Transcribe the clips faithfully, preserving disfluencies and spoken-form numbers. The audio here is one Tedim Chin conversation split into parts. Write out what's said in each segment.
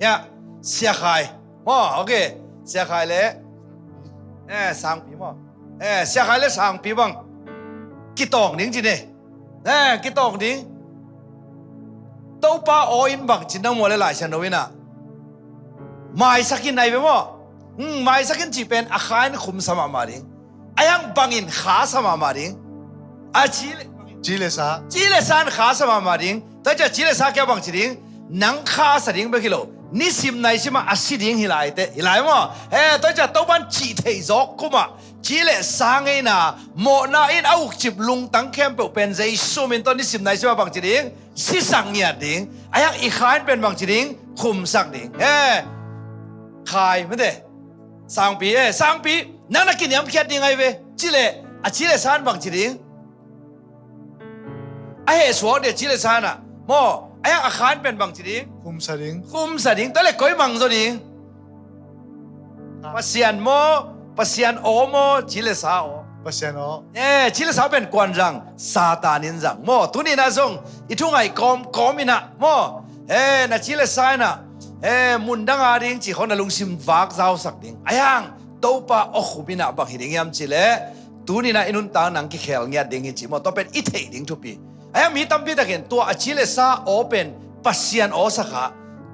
Hiah, Sia Khai. Maw, okay. Sia Khai le, eh, Sangpi maw. Eh, Sia Khai le Sangpi bang kitawng ding ci ni. Eh, kitawng ding. Topa aw in bang ci nang maw le Lai Siangtho in ah, maisak in ai ve maw. Hmm, maisak in cih pen a kha in khumsa mahmah ding. A hiang bangin khasa mahmah ding. A ci le, ci le sa, ci le sa in khasa mahmah ding. Tua ciah ci le sa kia bang ci ding. Nang khasa ding bek hi lo, nisim naisim ah a si ding hi lai teh, hi lai maw. He, tua ciah Topan cih theih zawk kum ah ci le sa ngeina, mawhna in a ukcip lungtang khempeuh pen Jesu min tawh nisim naisim ah bang ci ding, sisak ngiat ding. A hiang i kha in pen bang ci ding, khumsak ding. He, Khai mete. Sangpi, eh, Sangpi, nang na kiniamkhiat ding ai ve. Ci le, a ci le sa in bang ci ding. A heh suak dia ci le sa in ah. Maw, a hiang a kha in pen bang ci ding. Khumsa ding. Khumsa ding. Tua le koi mang zaw ding. Pasian maw, Pasian aw maw, ci le sa aw. Pasian aw. Eh, ci le sa pen kuan zang, Satan in zang. Maw, tuni in ah zong i thungaih kawmkawm in ah maw. Eh, na ci le sa in ah, eh, mundang a ding cih khawng na lungsim vak zausak ding. A hiang Topa aw khum in ah bang hi ding hiam cih leh, tuni in ah i nuntak nang kikhel ngiat ding hi ci maw. Tua pen i theih ding thupi. A hiang mi tampi takin tua a ci le sa aw pen Pasian aw sa kha.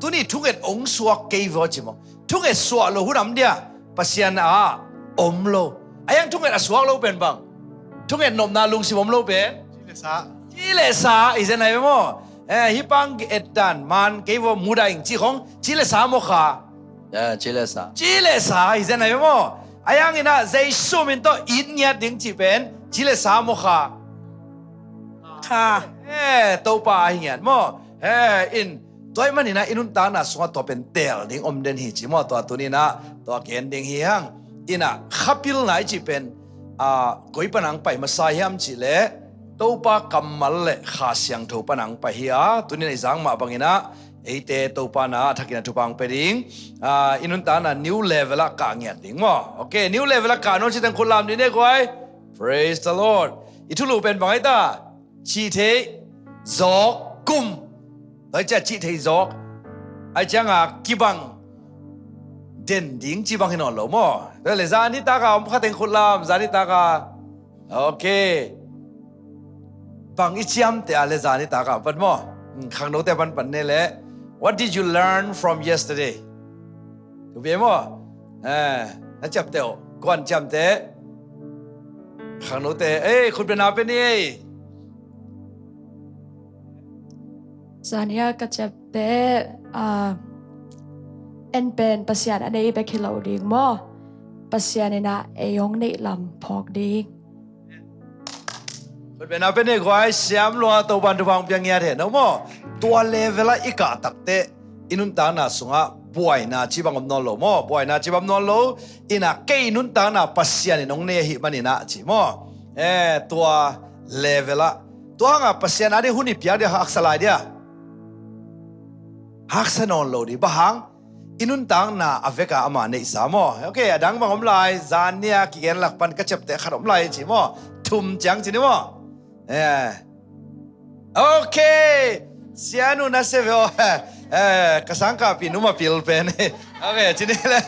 Tuni thunget ong suak kei vaw ci maw. Thunget suak lo hun am dia, Pasian a om lo. A hiang thunget a suak lo pen bang, thunget nopna lungsim om lo pen ci le sa. Ci le sa hi zen ai ve maw. Eh, hih pang et dan man kei vaw mudah ing cih khawng ci le sa maw kha. Eh, ci le sa. Ci le sa hi zen ai ve maw. A hiang in ah Jesu min tawh it ngiat ding cih pen ci le sa maw kha. Kha. Eh, Topa a hi ngiat maw. Eh, in, tua ahih manin ah i nuntakna sungah tua pen teel ding om den hi ci maw. Tua tuni in ah tua gen ding hi hang. In ah khapilna i cih pen, ah, koi pan hong pai masa hiam cih leh, Topa kammal le Kha Siangtho pan hong pai hi a, tuni in ah i zang mah bangin ah eite Topa na a thakin ah thupha hong pia ding. Ah, i nuntakna new level ah kah ngiat ding maw. Okay, new level ah kah nawn cih teng khut lam dih ni guai. Praise the Lord. I thulu pen bang ai ta? Cih theih zawk kum. Tua ciah cih theih zawk. Ai ciang a kibang den ding ci bang hi nawn lo maw. Tua le zan nitak a om kha teng khut lam, zan nitak a. Okay. Bang i ciamteh a le zan nitak a pan maw. Hmm, khangnote pan pan ne le. What did you learn from yesterday? Thupi maw. Eh, na ciamteh uh. Kuan ciamteh. Khangnote. Eh, khut bia na pe ni ei. Zan hi a ka ciamteh, ah, en pen Pasian a nei bek hi lo ding maw. Pasian in ah ei hong neih lam phawk ding. Khut bia na pe ni guai, siam lua, Topan thupha hong pia ngiat hen maw. Tua level ah i kah takteh i nuntakna sungah buaina ci bang om nawn lo maw. Buaina ci bang om nawn lo. In ah kei i nuntakna Pasian in hong nei ahih manin ah ci maw. Eh, tua level ah. Tua hang a Pasian a ding hun i piak dia haksa lai dia. Haksa nawn lo ding. Bang hang? I nuntakna a vek a ama neihsa maw. Okay, a dang bang om lai, zan ni a kigen lak pan ka ciamteh khat om lai ci maw. Thum ciang ci ni maw. Eh. Okay. Sianu na se ve aw. Eh, ka sangkahpih nu mah pil pen. Okay, ci ni le.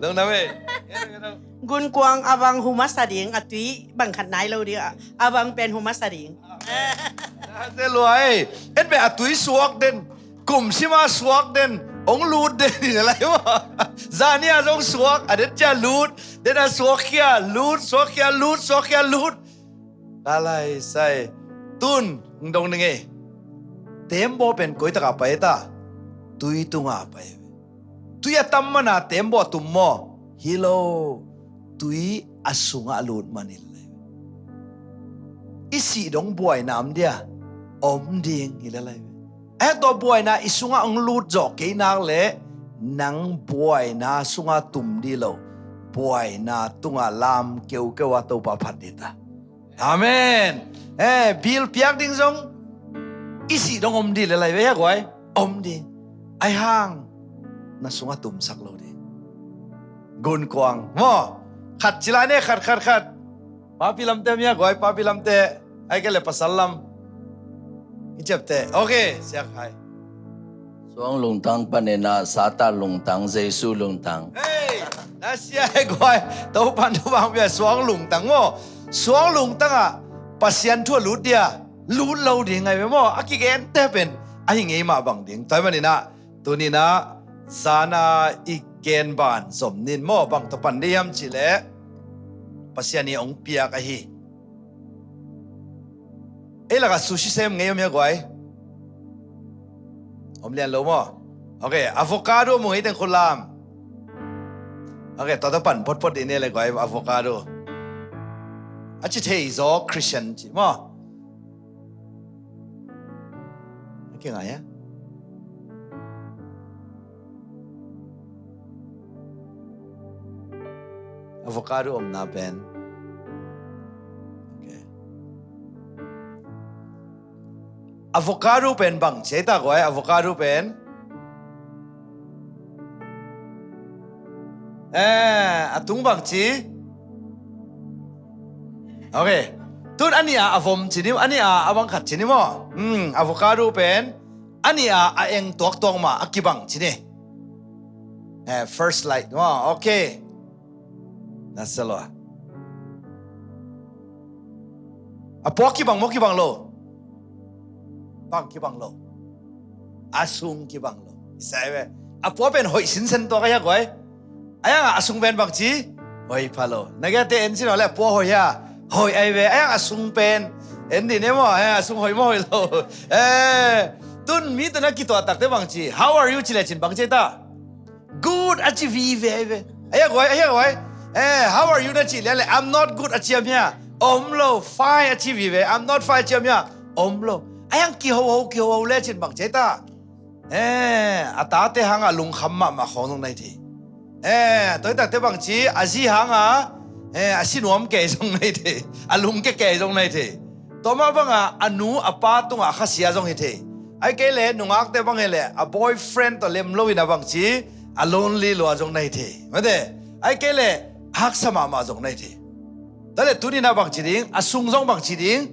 Lungdam ei. Gunkuang a vang hu masa ding, a tui bang khat nai lo ding a, a vang pen hu masa ding. Na se lua ei. En beh a tui suak den. Kum sim a suak den, hong lut den hi lai maw. Zan ni a zong suak, a den cia lut, den a suak khia, lut, suak khia, lut, suak khia, lut. Ka lai sai. Tun, hong dong ning ei. Tembaw pen koi tak a pai ta. Tui tung a pai. Tui a tam man a tembaw a tum maw. Hi lo. Tui a sungah a lut man hi lai. I sih dong buaina om dia. Om ding hi lai. Eh, tua buaina i sungah hong lut zawh kei nak leh, nang buaina sungah tum dih lo, buaina tungah lam keukeu a Topa phat dih ta. Amen. Eh, bil piak ding zong i sih dong om dih le lai ve hia guai. Om dih. Ai hang na sungah tumsak lo dih. Gunkuang maw. Khat ci lai ne, khat, khat, khat. Papi lamte mia guai, papi lamte. Ai ke le pasal lam. I ciapte. Okay, siak hai. Suang lungtang panin ah Satan lungtang, Jesu lungtang. Hei, na sia e guai. Topan thu bang bia suang lungtang maw. Suang lungtang ah Pasian thu a lut dia, lut lo ding ngai ve maw. A kigente pen ahi ngei mah bang ding. Tua ahih manin ah tuni-in ah zan a i gen ban zom ning maw, bang tawh pan ding hiam cih leh Pasian in hong piak ahi. Ei lakah sushi sem ngei om hia guai? Om lian lo maw? Ok, avocado mu ngei teng khut lam. Ok, tua tawh pan photphot dih ni le guai, avocado. A ci thei zaw Christian ci maw? A kingai hia? Avocado omna pen. Ok. Avocado pen bang ci ei ta guai, avocado pen. Eh, a tung bang ci. Ok. Tun a nih a a vom ci ni, a nih a a bang khat ci ni maw. Hmm, avocado pen a nih a a eng tuaktuak mah a kibang ci ni. Eh, first light maw. Ok. Na sia lo a. A pua kibang maw kibang lo? Bang kibang lo? A sung kibang lo. I sai ve. A pua pen hoih sinsen tua ka hia guai. A yang a sung pen bang ci? Hoih pha lo. Na gei te en sin lo le a pua hoih hia? Hoih ai ve. A yang a sung pen. En dih ne maw, eh, a sung hoih maw hoih lo. Eh, tun mi tun a kituah takte bang ci? How are you ci le cin bang ci ta? Good a ci vive ai ve. A hia guai, a hia guai. Eh, how are you na ci le le, I'm not good a ci am hia? Om lo, fine a ci vive. I'm not fine a ci am hia? Om lo. A yang kihoho, kihoho le cin bang ci ta? Eh, a tate hang a lungkham mahmah khawng zong na hi thei. Eh, tua hi takte bang ci, a zi hang a, eh, a si nuam kei zong na hi thei. A lungke kei zong na hi thei. Tua mah bang a, a nu a pa tungah khasia zong hi thei. Ai kei le, nungakte bang hi le, a boyfriend tawh lem lo in a bang ci, a lonely lua zong na hi thei. Mate, ai kei le, haksa mahmah zong na hi thei. Tua le tuni-in a bang ci ding, a sung zong bang ci ding,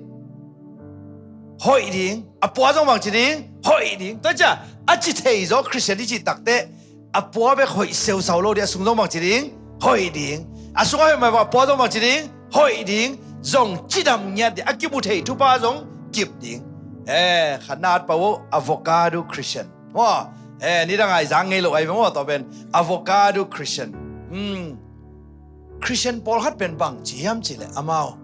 hoih ding, a pua zong bang ci ding, hoih ding. Tua cia, a ci thei zaw Christian i cih takte, a pua bek hoih seusau lo ding, a sung zong bang ci ding, hoih ding. A sung a hoih mai bang, a pua zong bang ci ding, hoih ding. Zong cidam ngiat ding, a kimu thei thupha zong kip ding. Eh, kha nat pa uh, avocado Christian. Maw, eh, nidang ai zang ngei lo ai maw, tua pen avocado Christian. Hmm. Christian pawlkhat pen bang ci hiam cih leh amau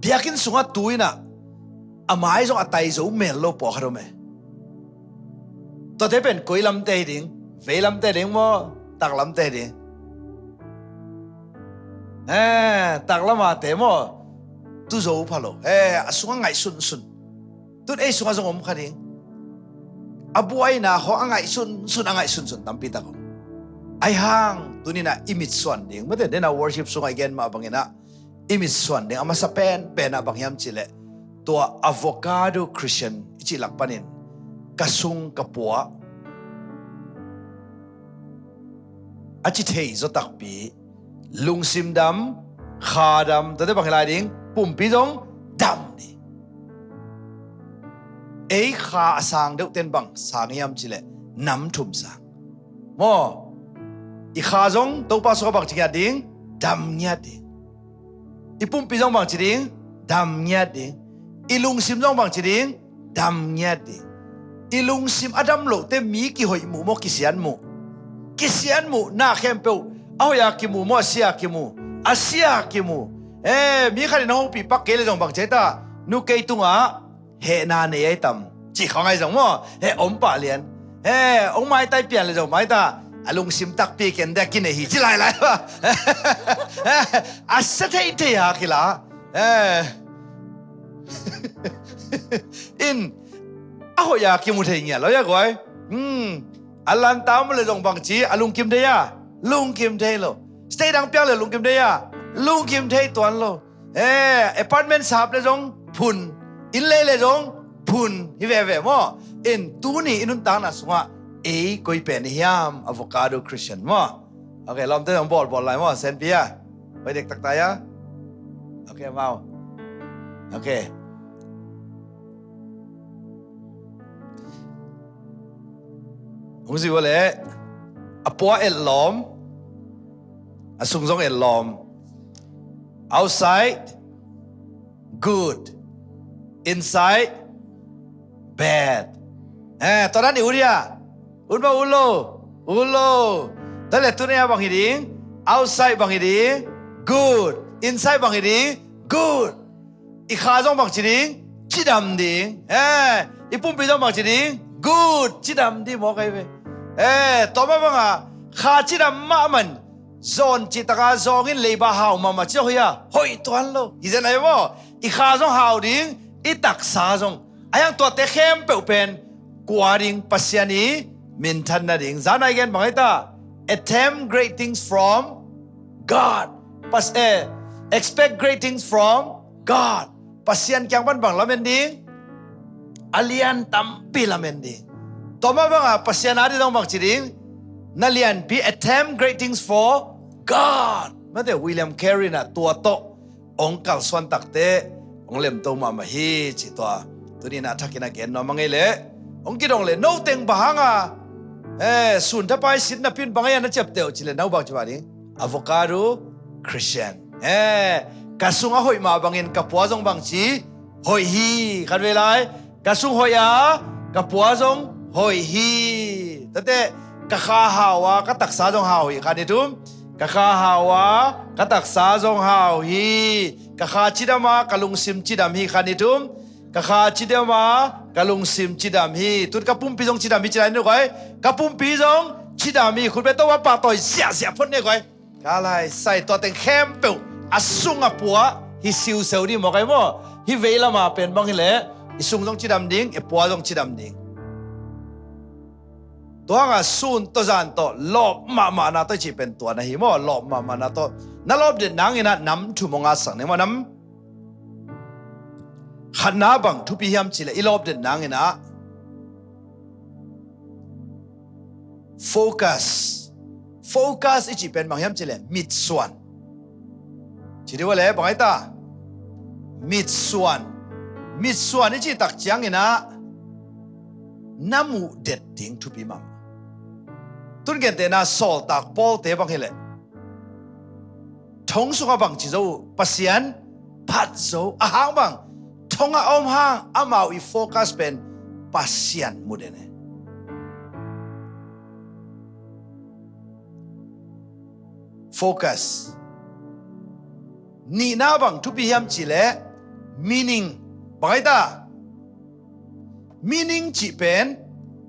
biakinn sungah tu in ah a mai zong a tai zo mel lo pawlkhat om e. Tuate pen koi lamte hi ding, vei lamte ding maw, tak lamte ding. Eh, tak lamate maw, tu zo pha lo. Eh, a sungah ngaih sunsun. Tun ei sungah zong om kha ding. A buaina khawng a ngaih sunsun, a ngaih sunsun tampi tak om. Ahi hang, tuni-in ah i mitsuan ding. Mate, den a worship sungah i gen mah bangin ah i mitsuan ding. A masa penpen ah bang hiam cih leh, tua avocado Christian i cih lak panin ka sung ka pua a ci thei zaw takpi, lungsim dam, kha dam, tuate bang hi lai ding, pumpi zong dam ni. Ei kha a sang deuh ten bang sang hiam cih leh nam thum sang. Maw, i kha zong Topa sungah bang ci ngiat ding, dam ngiat ding. I pumpi zong bang ci ding, dam ngiat ding. I lungsim zong bang ci ding, dam ngiat ding. I lungsim a dam loh te mi kihoih muh maw, kisiat muh? Kisiat muh, na khempeuh a hoih a kimu maw, a sia a kimu? A sia a kimu. Eh, mi khat in a hopih pak kei le zong bang ci ei ta? Nu, kei tungah hehna nei ai tam, cih khawng ai zong maw? Heh, om pah lian. Heh, hong maitai pian le zong maita, a lungsim takpi ken dia kinei hi ci lailai ba. A sia theithei a kila. Eh. In, a hoih a kimu thei ngiat lo hia guai. Hmm. A lanta om le zong bang ci, a lungkim thei a? Lungkim thei lo. State dang piak le lungkim thei a? Lungkim thei tuan lo. Eh, apartment sap le zong phun, inn lei le zong phun hi veve maw? In tuni i nuntakna sungah ei koi pen i hiam, avocado Christian maw? Ok, lawmte zong bawlbawl lai maw, senpi a? Hoih dektak ta hia? Ok, amau. Ok. Hong zui uh leh, a pua etlawm, a sung zong etlawm. Outside, good. Inside, bad. Eh, tua dan i ut hia? Ut maw, ut lo? Ut lo. Tua leh tuni-a bang hi ding? Outside bang hi ding? Good. Inside bang hi ding? Good. I kha zong bang ci ding? Cidam ding. Eh, i pumpi zong bang ci ding? Good. Cidam ding maw kai ve. Eh, tua mah banga kha cidam mahmah in zawn cih taka zawng in leiba hau mahmah ci zong hi a, hoih tuan lo. Hi zen ai maw? I kha zong hau ding, i taksa zong. A hiang tuate khempeuh pen kua ding? Pasian i minthan nading. Zan a i gen bang ai ta? Attempt great things from God. Pas, eh, expect great things from God. Pasian kiang pan bang lamen ding? A lian tampi lamen ding. Tua mah banga Pasian a ding zong bang ci ding? Na lianpi, attempt great things for God. Mate, William Carey in ah tua tawh hong kalsuan takte hong lemto mahmah hi ci tua. Tuni-in ah a thakin a gen nuam a ngei leh, hong kidong leh, no teng bang hanga, eh, sun thapai sit napi un bang a hiam na ciapteh uh ci leh, no bang ci mah ding? Avocado Christian. Eh, ka sung a hoih mah bangin ka pua zong bang ci? Hoih hi. Khat vei lai, ka sung hoih a, ka pua zong hoih hi. Tate, ka kha hau a, ka taksa zong hau hi. Khat, nih, thum. Ka kha hau a, ka taksa zong hau hi. Ka kha cidam a, ka lungsim cidam hi. Khat, nih, thum. Ka kha cidam a, ka lungsim cidam hi. Tun ka pumpi zong cidam hi ci lai ni guai. Ka pumpi zong cidam hi. Khut beh to a pahtawi ziahziah phot ni guai. Ka lai sai, tua teng khempeuh a sung a pua hi siuseu ding maw kai maw? Hih vei lama pen bang hileh i sung zong cidam ding, i pua zong cidam ding. Tua hanga sun tawh zan tawh lawp mahmahna tawh i cih pen tua na hi maw? Lawp mahmahna tawh. Na lawp den nangin ah nam thum hong ngatsak ni maw? Nam khatna bang thupi hiam cih leh i lawp den nangin ah focus. Focus i cih pen bang hiam cih leh mitsuan. Ci dih uh a leh bang ai ta? Mitsuan. Mitsuan i cih tak ciangin ah na muh det ding thupi mahmah. Tun gentehna sawltak Pawlte bang hileh thong sungah bang ci zo uh? Pasian phat zo. A hang bang? Thong a om hang amau i focus pen Pasian muh den e. Focus. Nihna bang thupi hiam cih leh meaning. Bang ai ta? Meaning cih pen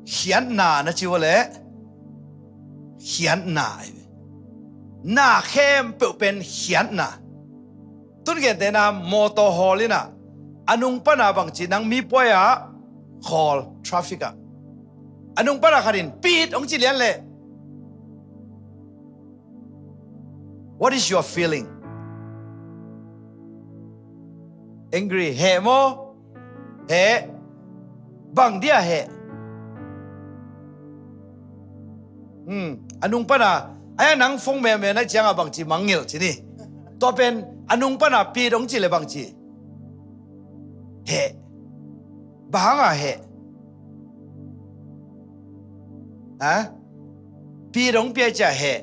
khiatna na ci uh a leh khiatna ai ve. Na khempeuh pen khiatna. Tun gentehna mawtaw hawl in ah a nung pana bang ci, nang mipuai ah khawl traffic ah a nung pana khat in pit hong ci lian leh, what is your feeling? Angry. Heh maw? Heh. Bang dia heh? Hmm. A nung pana, ai, a nang phone meme na cianga bang ci, mangngilh ci ni. Tua pen a nung pana pit hong ci leh bang ci? Heh. Bang hanga heh? Ha? Pit hong pia cia heh.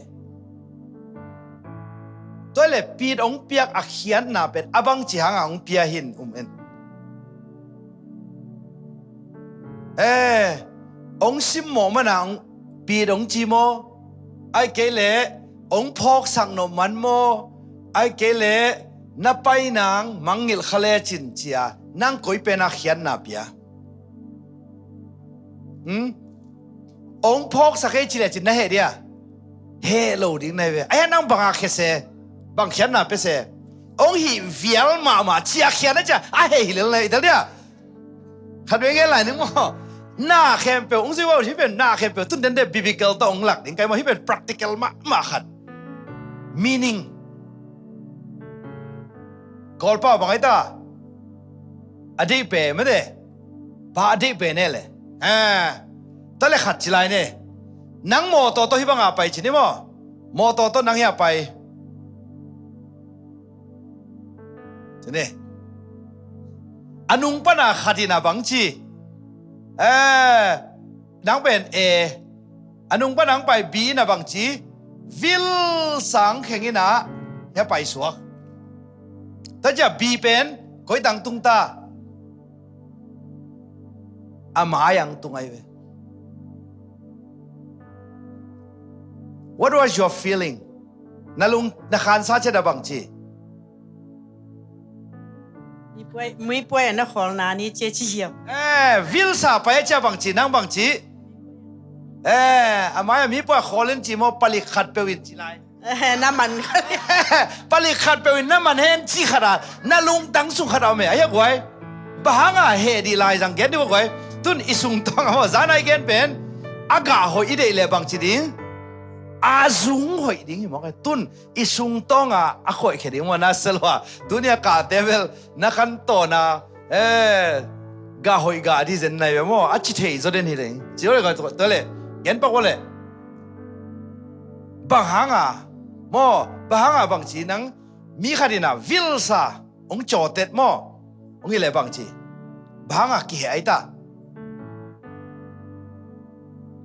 Tua leh pit hong piak a khiatna pen a bang ci hanga hong pia hi in um in. Eh, hong simmawh mana hong pit hong ci maw? Ai kei leh hong phawksak nop man maw? Ai kei leh na pai nang mangngilh kha lecin cia nang koi pena khiatna pia? Hmm? Hong phawksak ei ci lecin na heh dia? Heh lo ding na hi ve. Ai, a nang banga khia se? Bang khiatna pia se? Hong hih vial mahmah cia khiatna cia a heh hi lel na hi tel dia? Khat vei ngen lai ning maw? Na khempeuh hong zui uh a, hih pen na khempeuh tun dende biblical tawh hong lak ding kai maw? Hih pen practical mahmah khat. Meaning. Kawlpau bang ai ta? A deih pe mate. Pa a deih pe ne le. Ah. Tua leh khat ci lai ne. Nang mawtaw tawh hih banga pai ci ni maw? Mawtaw tawh nang hia pai ci ni. A nung pana khat in a bang ci? Eh, nang pen A. A nung pan ang pai B in a bangci, vilsa ang kheng in a, hia paisuak. Tua cia B pen koi tang tung ta? A mai ang tung ahi ve. What was your feeling? Na lung na khansa ciat a bangci? Mipuai, mipuai a na khawl na ni cia ci hiam? Eh, vilsa pai a cia bangci, nang bangci? Eh, a mai a mipuai khawl in ci maw, palik khat peuh in ci lai. Eh, na man. Palik khat peuh in na man hen ci khat a, na lungtang sung khat a om e, a hiak guai. Bang hanga heh dih lai zang gen dih guai. Tun i sungtawng a maw, zan ai gen pen, a gah hoih i deih le bangci ding? A zung hoih ding hi mawk e. Tun i sungtawng a a khoih khia ding maw, na sel hua. Tuni a kate bel na khan tawna, eh, gah hoih gah dih zen nai ve maw, a ci thei zaw den hi leng. Ci zaw le, tua le, gen pak ua le. Bang hanga maw, bang hanga bangci nang mi khat in a vilsa hong cawtet maw, hong hi le bangci? Bang hanga kiheh ai ta?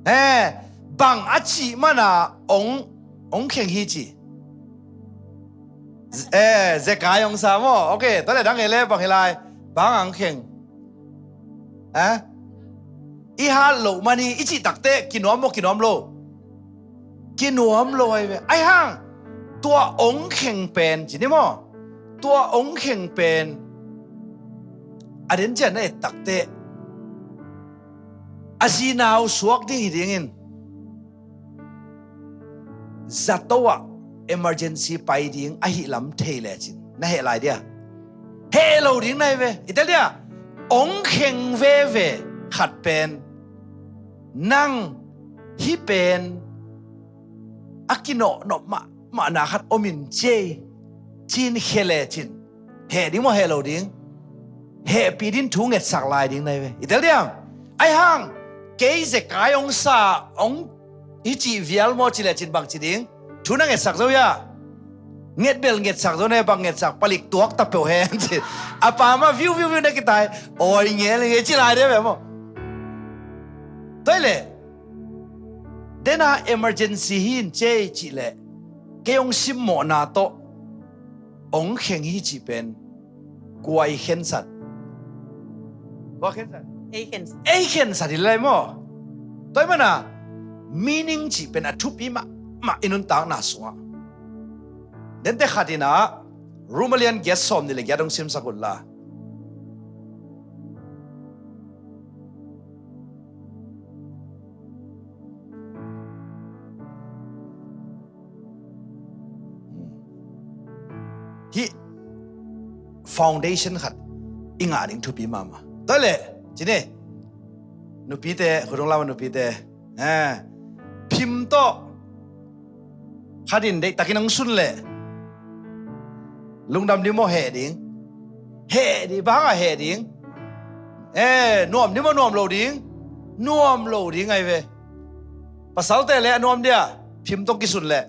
Eh, bang a cih mana hong, hong kheng hi ci. Z-, eh, zekai hong sa maw? Ok, tua le dang e le bang hi lai. Bang hong kheng? Eh? I hat loh man hi, i cih takte, kinuam maw, kinuam lo? Kinuam lo ahi ve. Ahi hang, tua hong kheng pen, ci ni maw? Tua hong kheng pen, a den cian na et takte, a zinau suak ding hi dingin, zato ah emergency pai ding ahih lam thei lecin na heh lai dia? Heh lo ding na hi ve. I tel dia, hong kheng veve khat pen, nang hih pen a kinawhnop mahmahna khat om in ciei, cin khia lecin, heh ding maw, heh lo ding? Hehpih din thu ngetsak lai ding na hi ve. I tel diam? Ahi hang, kei zekai hong sa, hong hi cih vial maw ci lecin bang ci ding? Thu na ngetsak zo hia? Nget bel ngetsak zo ne, bang ngetsak, palik tuak ta peuh hen ci. A pa mah viu viu viu na kitai, awi ngel ngel ci lai dia ve maw? Tua hi leh, dena emergency hi in ciei cih leh, kei hong simmawhna tawh hong kheng hi cih pen kua i khensat? Kua khensat? Ei khensat. Ei khensat hi lai maw? Tua hi mana, meaning cih pen a thupi mahmah i nuntakna sungah. Dente khat in ah, Rom a lian giat, sawm nih le giat hong simsak un la. Hih foundation khat i ngah ding thupi mahmah. Tua leh, ci ni, nupite, khut hong lam a nupite, eh, phim tawh khat in deihtakin hong sun leh, lungdam ding maw, heh ding? Heh ding, bang hangah heh ding? Eh, nuam ding maw, nuam lo ding? Nuam lo ding ahi ve. Pasalte leh a nuam dia, phim tawh kisun leh.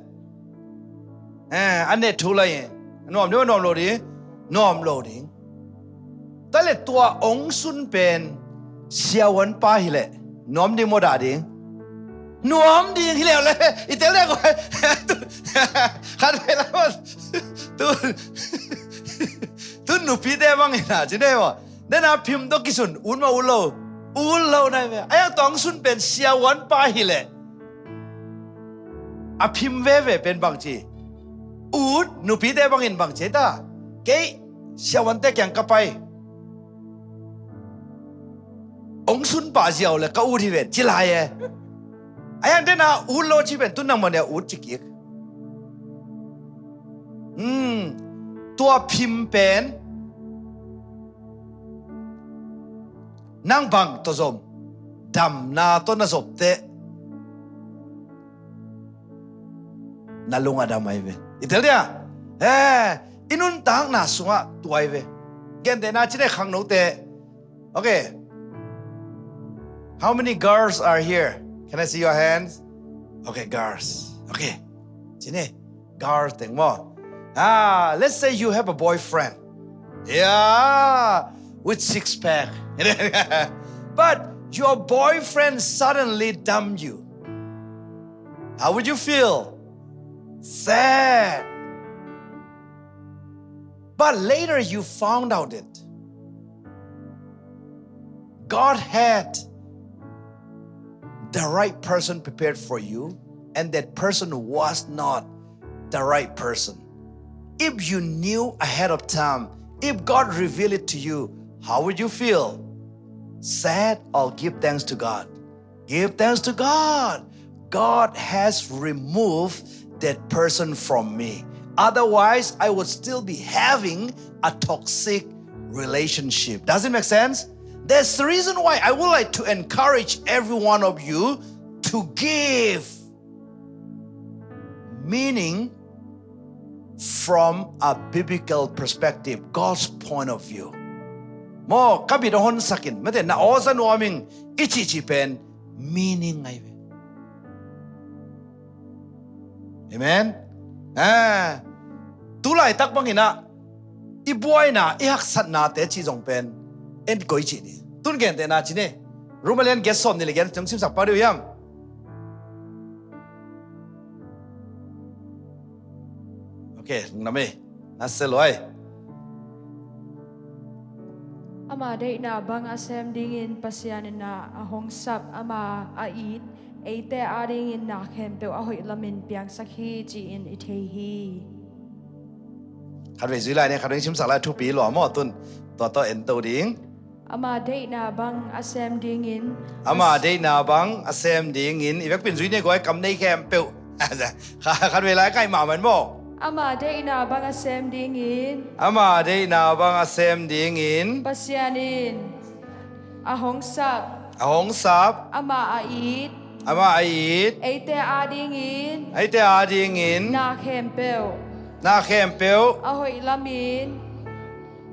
Eh, a neh thu lai, nuam ding maw, nuam lo ding? Nuam lo ding. Tua leh tua hong sun pen siavuan pa hi leh, nuam ding maw, dah ding? Nuam ding hi leh leh, i tel leh koi. Khat vei lam, tu, tu nupite bang hi na, ci ni maw. Dena phim tawh kisun, ut maw, ut lo? Ut lo na hi ve. Ahi hang tua hong sun pen siavuan pa hi leh, a phim veve pen bang ci? Ut, nupite bangin bang ci ta? Kei siavuante kiang ka pai, hong sun pah ziau leh ka ut hi ve, ci lai e. Ahi hang dena ut lo ci pen, tun nang mah nia ut ci kik. Hmm, tua phim pen nang bang tawh zom? Damna tawh na zop teh, na lung a dam ahi ve. I tel dia? Eh, i nuntakna sungah tua ahi ve. Gentehna ci ni, khangnote. Okay. How many girls are here? Can I see your hands? Okay, girls. Okay. Ci ni, girls teng maw. Ah, let's say you have a boyfriend. Yeah, with six pack. But your boyfriend suddenly dump you. How would you feel? Sad. But later you found out that God had the right person prepared for you, and that person was not the right person. If you knew ahead of time, if God revealed it to you, how would you feel? Sad or give thanks to God? Give thanks to God. God has removed that person from me. Otherwise, I would still be having a toxic relationship. Does it make sense? That's the reason why I would like to encourage every one of you to give meaning from a biblical perspective, God's point of view. Maw, ka bit a honsakin, mate, na aw za nuam ing i cihcih pen meaning ngai ve. Amen. Ah, tu laitak bangin ah i buaina, i haksatnate cih zong pen en koi cih ni. Tun gentehna ci ni. Rom a lian giat sawm nih le giat zong simsak pak dih uh hiam? Ok, lungdam ei. Na se luai. Ama deihna bang a sem dingin Pasian in a hong sap, ama a it eite adingin na khempeuh a hoih lamin piangsak hi, ci-in i thei hi. Khatvei zui lai ni, khatvei simsak lai, thupi lua maw, tun tua tawh en to ding. Ama deihna bang a sem dingin. Ama deihna bang a sem dingin. I vekpin zui ni guai, kam nei khempeuh. Kha-, khatvei lai kai mahmah maw. Ama deihna bang a sem dingin. Ama deihna bang a sem dingin. Pasian in a hong sap. A hong sap. Ama a it. Ama a it. Eite adingin. Eite adingin. Na khempeuh. Na khempeuh. A hoih lamin.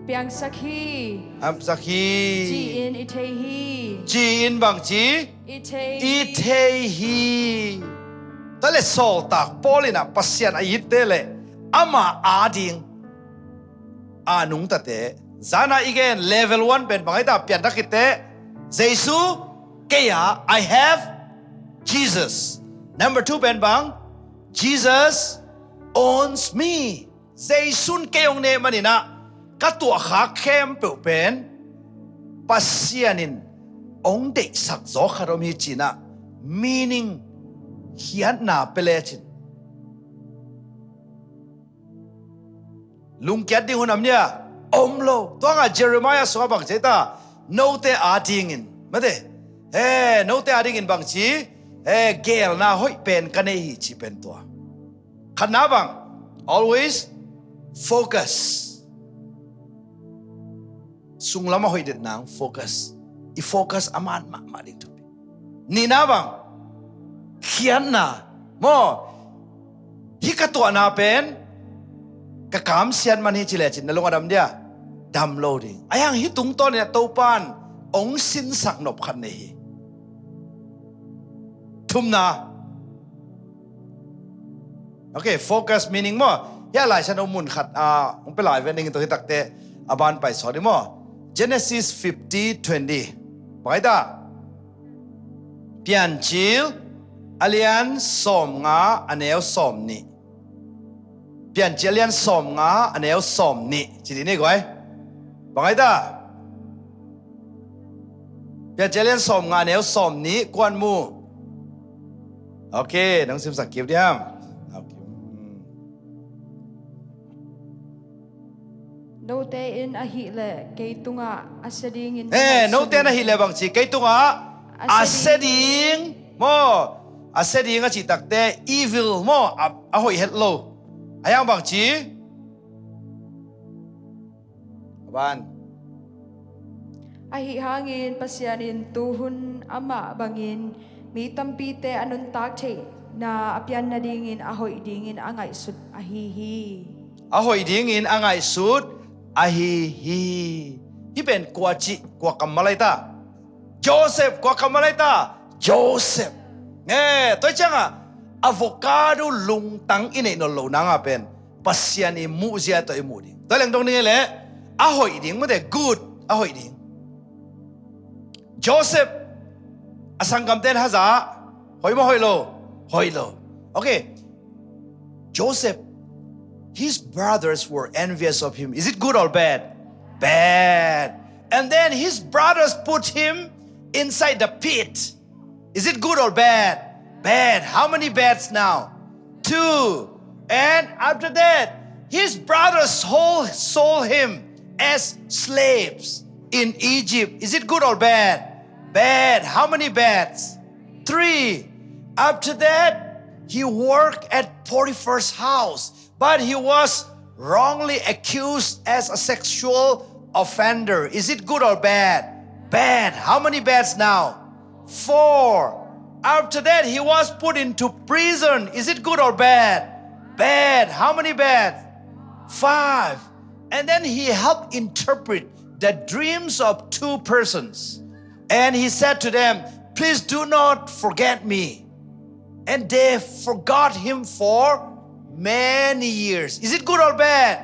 Piangsak hi. Piangsak hi. Ci-in i thei hi. Ci-in bang ci? I thei hi. I thei hi. Tua le sawltak Paul in ah Pasian a itte le ama ading a nungtate. Zana i gen level one pen bang ahi ta, pianthak hitte. Jesu kei a, I have Jesus. Number two pen bang, Jesus owns me. Jesu'n kei hong neh manin ah ka tuahkhak khempeuh pen Pasian in hong deihsak zaw khat om hi ci-in ah meaning khiatna pia lecin. Lungkiat ding hun om nia? Om lo. Tua ngah Jeremiah sungah bang ci ta? Note adingin. Mate. He, note adingin bang ci? He, geelna hoih pen ka nei hi ci pen tua. Khatna bang, always focus. Sunglam a hoih det nang focus. I focus a man mahmah ding thupi. Nihna bang, khiatna. Maw, hih ka tuahna pen ka kamsiat man hi ci lecin na lung a dam dia? Dam lo ding. Ahi hang hih tungtawnin ah Topa'n hong sinsak nop khat nei hi. Thumna. Ok, focus meaning maw. Hih a Lai Siangtho mun khat, ah, hong pia lai ve ning, tua hi takte a ban pai sawt dih maw. Genesis fifty twenty. Bang ahi ta? Piancil a lian sawmnga a neu sawmnih. Piancil a lian sawmnga a neu sawmnih. Ci dih ni guai. Bang ahi ta? Piancil a lian sawmnga a neu sawmnih, kuan mu. Ok, nang simsak kik diam. Ok. Hmm. Note in ahih leh kei tungah a sia dingin. Eh, note in ahih leh bang ci, kei tungah a sia ding. Maw, a sia ding a cih takte evil maw, a, a hoih het lo. Ahi hang bang ci? A ban. Ahi hangin Pasian in tuhun amah bangin mi tampite a nuntak theihna a pian nadingin a hoih dingin a ngaihsut ahi hi. A hoih dingin a ngaihsut ahi hi. Hih pen kua cih, kua kammal ahi ta? Joseph. Kua kammal ahi ta? Joseph. Nge, tua ciangah avocado lungtang i neih nawn loh nangah pen Pasian i muhzia tawh i muh ding. Tua leng dong ding hi leh a hoih ding, mate, good, a hoih ding. Joseph a sanggamte in haza, hoih maw hoih lo? Hoih lo. Okay, Joseph, his brothers were envious of him. Is it good or bad? Bad. And then his brothers put him inside the pit. Is it good or bad? Bad. How many bads now? Two. And after that, his brothers sold, sold him as slaves in Egypt. Is it good or bad? Bad. How many bads? Three. After that, he worked at Potiphar's house, but he was wrongly accused as a sexual offender. Is it good or bad? Bad. How many bads now? Four. After that, he was put into prison. Is it good or bad? Bad. How many bad? Five. And then he helped interpret the dreams of two persons. And he said to them, "Please do not forget me." And they forgot him for many years. Is it good or bad?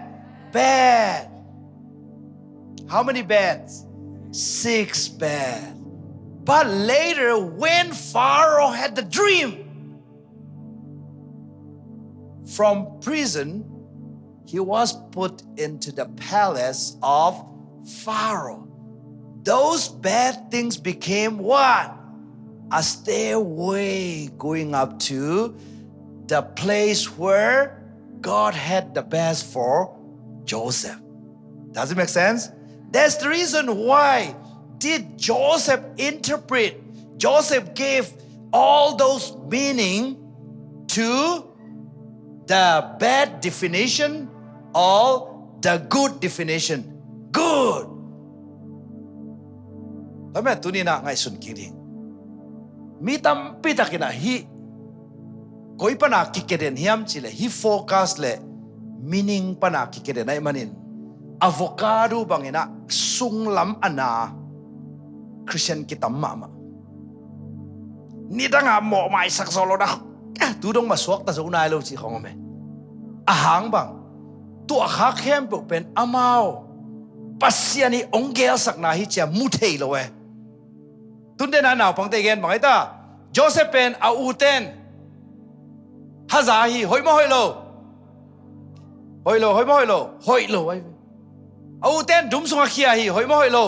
Bad. How many bads? Six bad. But later, when Pharaoh had the dream, from prison, he was put into the palace of Pharaoh. Those bad things became what? A stairway going up to the place where God had the best for Joseph. Does it make sense? That's the reason why did Joseph interpret, Joseph gave all those meaning to the bad definition or the good definition. Good. Tua manin tuni-in ah ngaihsun kik ding. Mi tampi takin ah hih koi pana kikeden hiam cih leh hih focus le meaning pana kikeden ahih manin avocado bangin ah sunglam a na Christian kitam mahmah. Nidang a mawhmaisak zawh lo na, eh, tu dong mah suakta zo nai lo cih khawng om e. Ahang bang, tua kha khempeuh pen amau Pasian i hong gelsakna hi ci-a mu thei lo e. Tunde na naupangte i gen bang ahi ta, Joseph pen a uten haza hi, hoih maw hoih lo? Hoih lo, hoih maw hoih lo? Hoih lo ahi ve. A uten dum sungah khia hi, hoih maw hoih lo?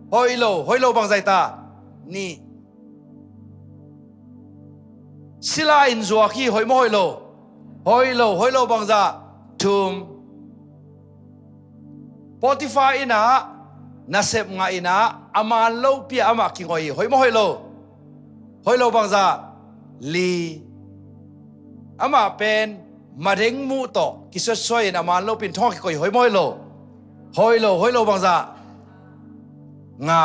Hoih lo, hoih lo bangzah ta? Nih. Sila in zuak hi, hoih maw hoih lo? Hoih lo, hoih lo bangzah? Thum. Potiphar inn ah nasep ngah in ah a man lopi-a amah kingoih hi, hoih maw hoih lo? Hoih lo bangzah? Li. Amah pen madeng muh tawh kisuatsuai in a man lopi in thong ah kikoih hi, hoih maw hoih lo? Hoih lo, hoih lo bangzah? Nga.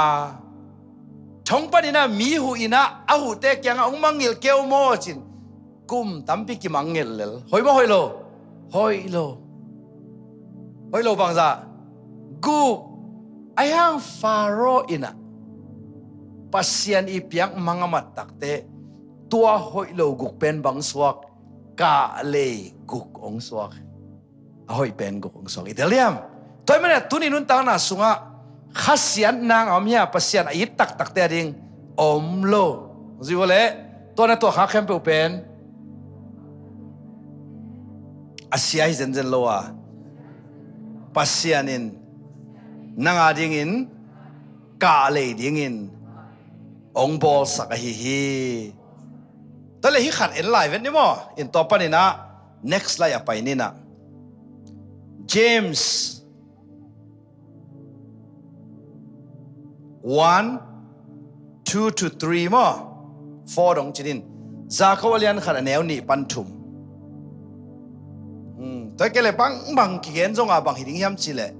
Thong panin ah mi huh in ah a huhte kiangah hong mangngilh kei un maw ci-in kum tampi kimangngilh lel. Hoih maw hoih lo? Hoih lo. Hoih lo bangzah? Guk. Ahi hang Pharaoh in ah Pasian i piak mang a mat takteh tua hoih lo guk pen bang suak? Kahlei guk hong suak. A hoih pen guk hong suak. I tel diam? Tua ahih manin ah tuni nuntakna sungah khasiatna a om hi a, Pasian a it taktakte a ding om lo. Zui uh leh, tua na tuahkhak khempeuh pen a sia hi zenzen lo a, Pasian in nang a dingin kahlei dingin hong bawlsak ahi hi. Tua leh hih khat en lai vet ni maw? In tua panin ah next slide ah pai ni in ah, James one, two to three maw? Four dong ci-in, Jakob a lian khat a neu nih pan thum. Hmm, tua hi kei leh bangbang kigen zongin bang hi ding hiam cih leh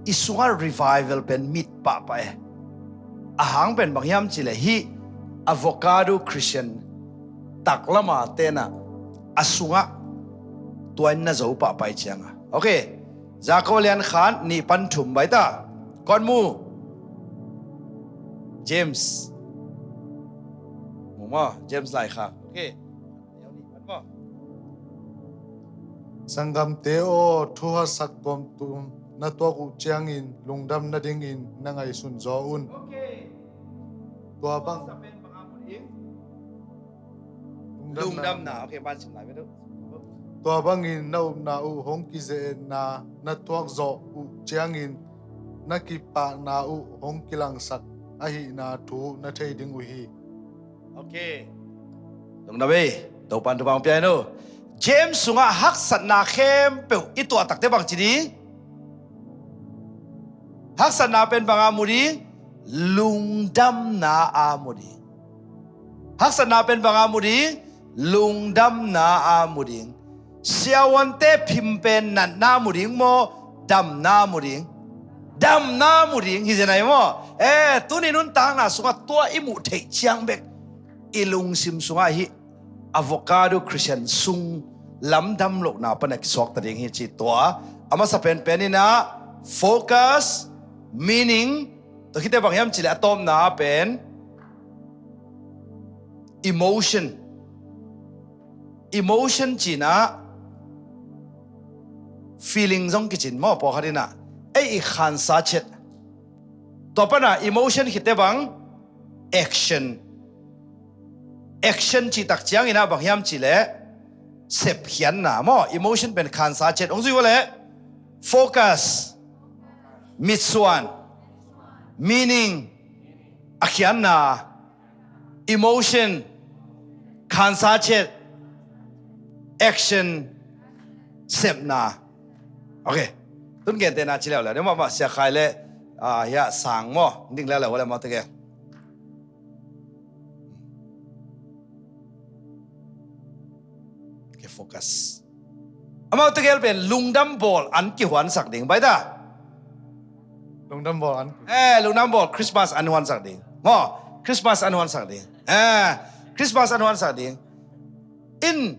i sungah revival pen mit pahpah e. Ahang pen bang hiam cih leh hih avocado Christian taklam a te'n ah a sungah tua in na zo pahpah hi ciangin. Ok. Jakob a lian khat nih pan thum bai ta. Kuan mu? James. Mu maw? James laikhak. Ok. Sanggamte aw, thu haksat tuamtuam na tuak uh ciangin lungdam nadingin na ngaihsun zaw un. Tua bang, Lungdamna. Okay, ban sim lai ve uh. Tua bangin na upna uh hong kize-etna na tuakzawh uh ciangin na kipahna uh hong kilangsak ahihna thu na thei ding uh hi. Okay. Lungdam ei. Topan thupha pia in uh. James sungah haksatna khempeuh i tuah takte bang ci ding? Haksatna pen banga mu ding? Lungdamna a mu ding. Haksatna pen banga mu ding? Lungdamna a mu ding. Siavuante phim pen natna mu ding maw, damna mu ding? Damna mu ding hi zenai maw? Eh, tuni nuntakna sungah tua i muh theih ciang bek i lungsim sungah hih avocado Christian sung lamdam lohna pana kisuakta ding hi ci tua. A masa penpen inah focus, meaning, tua khite bang hiam cileh a tawpna pen emotion. Emotion cinah feeling zong kicin maw, pawlkhat inah ei i khansa chet. Tua pana emotion khite bang action. Action cihtak cianginah bang hiam cileh sepkhiatna maw, emotion pen khansa chet. Hong zui uh leh focus, mitsuan, meaning, a khiatna, emotion, khansa chet, action, sepna. Okay. Tun gentehna ci leuleu ding mahmah, Sia Khai le, ah, hiah Sang maw, ding leuleu uh leh amau tegel. Okay, focus. Amau tegel pen lungdam bawl an kihuansak ding, baita. Lungdam bawl an. Eh, lungdam bawl, Christmas an huansak ding. Maw, Christmas an huansak ding. Eh, Christmas an huansak ding. In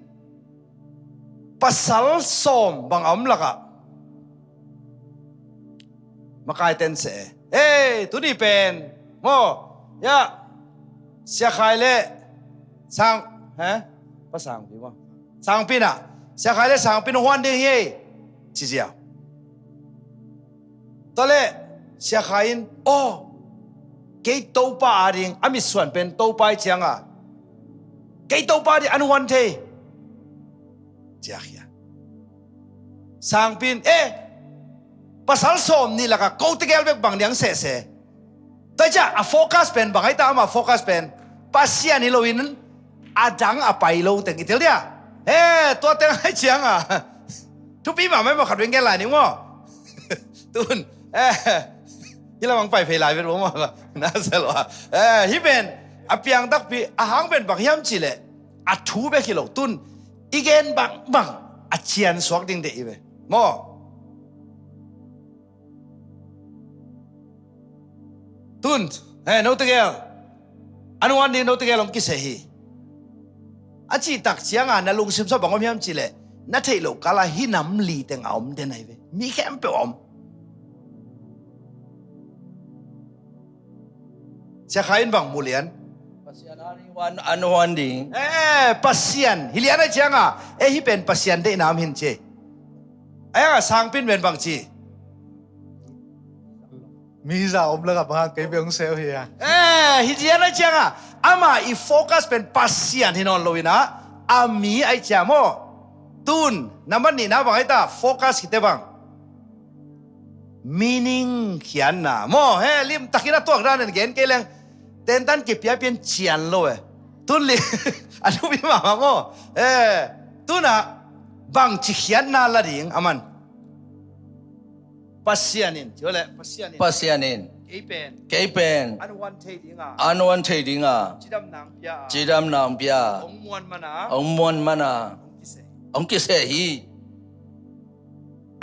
pasal sawm bang a om lakah makaiten seh. Ei, tuni pen maw, ya, Sia Khai le Sang, he? Pa Sangpi maw? Sangpi nah, Sia Khai le Sangpi in huan ding hi ei, ci ziau. Tua leh Sia Khai in, aw, kei Topa ading, a mitsuan pen Topa i cianga, kei Topa ading an huan thei, ciakhia. Sangpi in, eh, pasal sawm nih lakah ko tegel bek bang diang sehse. Tua ciah a focus pen bang aita, ama focus pen Pasian hi loin a dang a pai lo teng i tel dia. He, tua teng ai cianga thupi mahmah, khat veng gen lai ning maw. Tun, eh, hi lamang pai phei lai vet maw, na sel uh a. Eh, hi pen a piang takpi a hang pen bang hiam cileh a thu bek hi lo. Tun i gen bangbang a cian suak ding deih i ve maw. Tun, eh, no tegel, an huan ding no tegel hong kiseh hi. A cihtak cianga na lungsim sua bang om hiam cileh, na theih loh kala hi nam li teng a om den ahi ve. Mi khempeuh a om. Sia Khai in bang mulian. Pasian a ding huan, an huan ding. Eh, Pasian. Hi lian a cianga, eh, hi pen Pasian deihna om hin ci. Ayanga Sangpi in pen bang ci. Mi za om lakah bang kei bek hong seh uh hi a. Eh, hi lian a cianga, ama i focus pen Pasian hi nawn loinah, a mi ai cia maw. Tun, nambat nihna bang aita, focus khite bang. Meaning khiatna maw, he, limtakin a tuak dan en gen kei leng tentan kipiapian cian lo e. Tun li a thupi mahmah maw. Eh, tunah bangci khiatna la ding a man. Pasian in, ci uh leh Pasian in. Pasian in. Kei pen. Kei pen. An huan thei dinga. An huan thei dinga. Cidam nang pia. Cidam nang pia. Hong muan mana. Hong muan mana. Hong kiseh. Hong kiseh hi.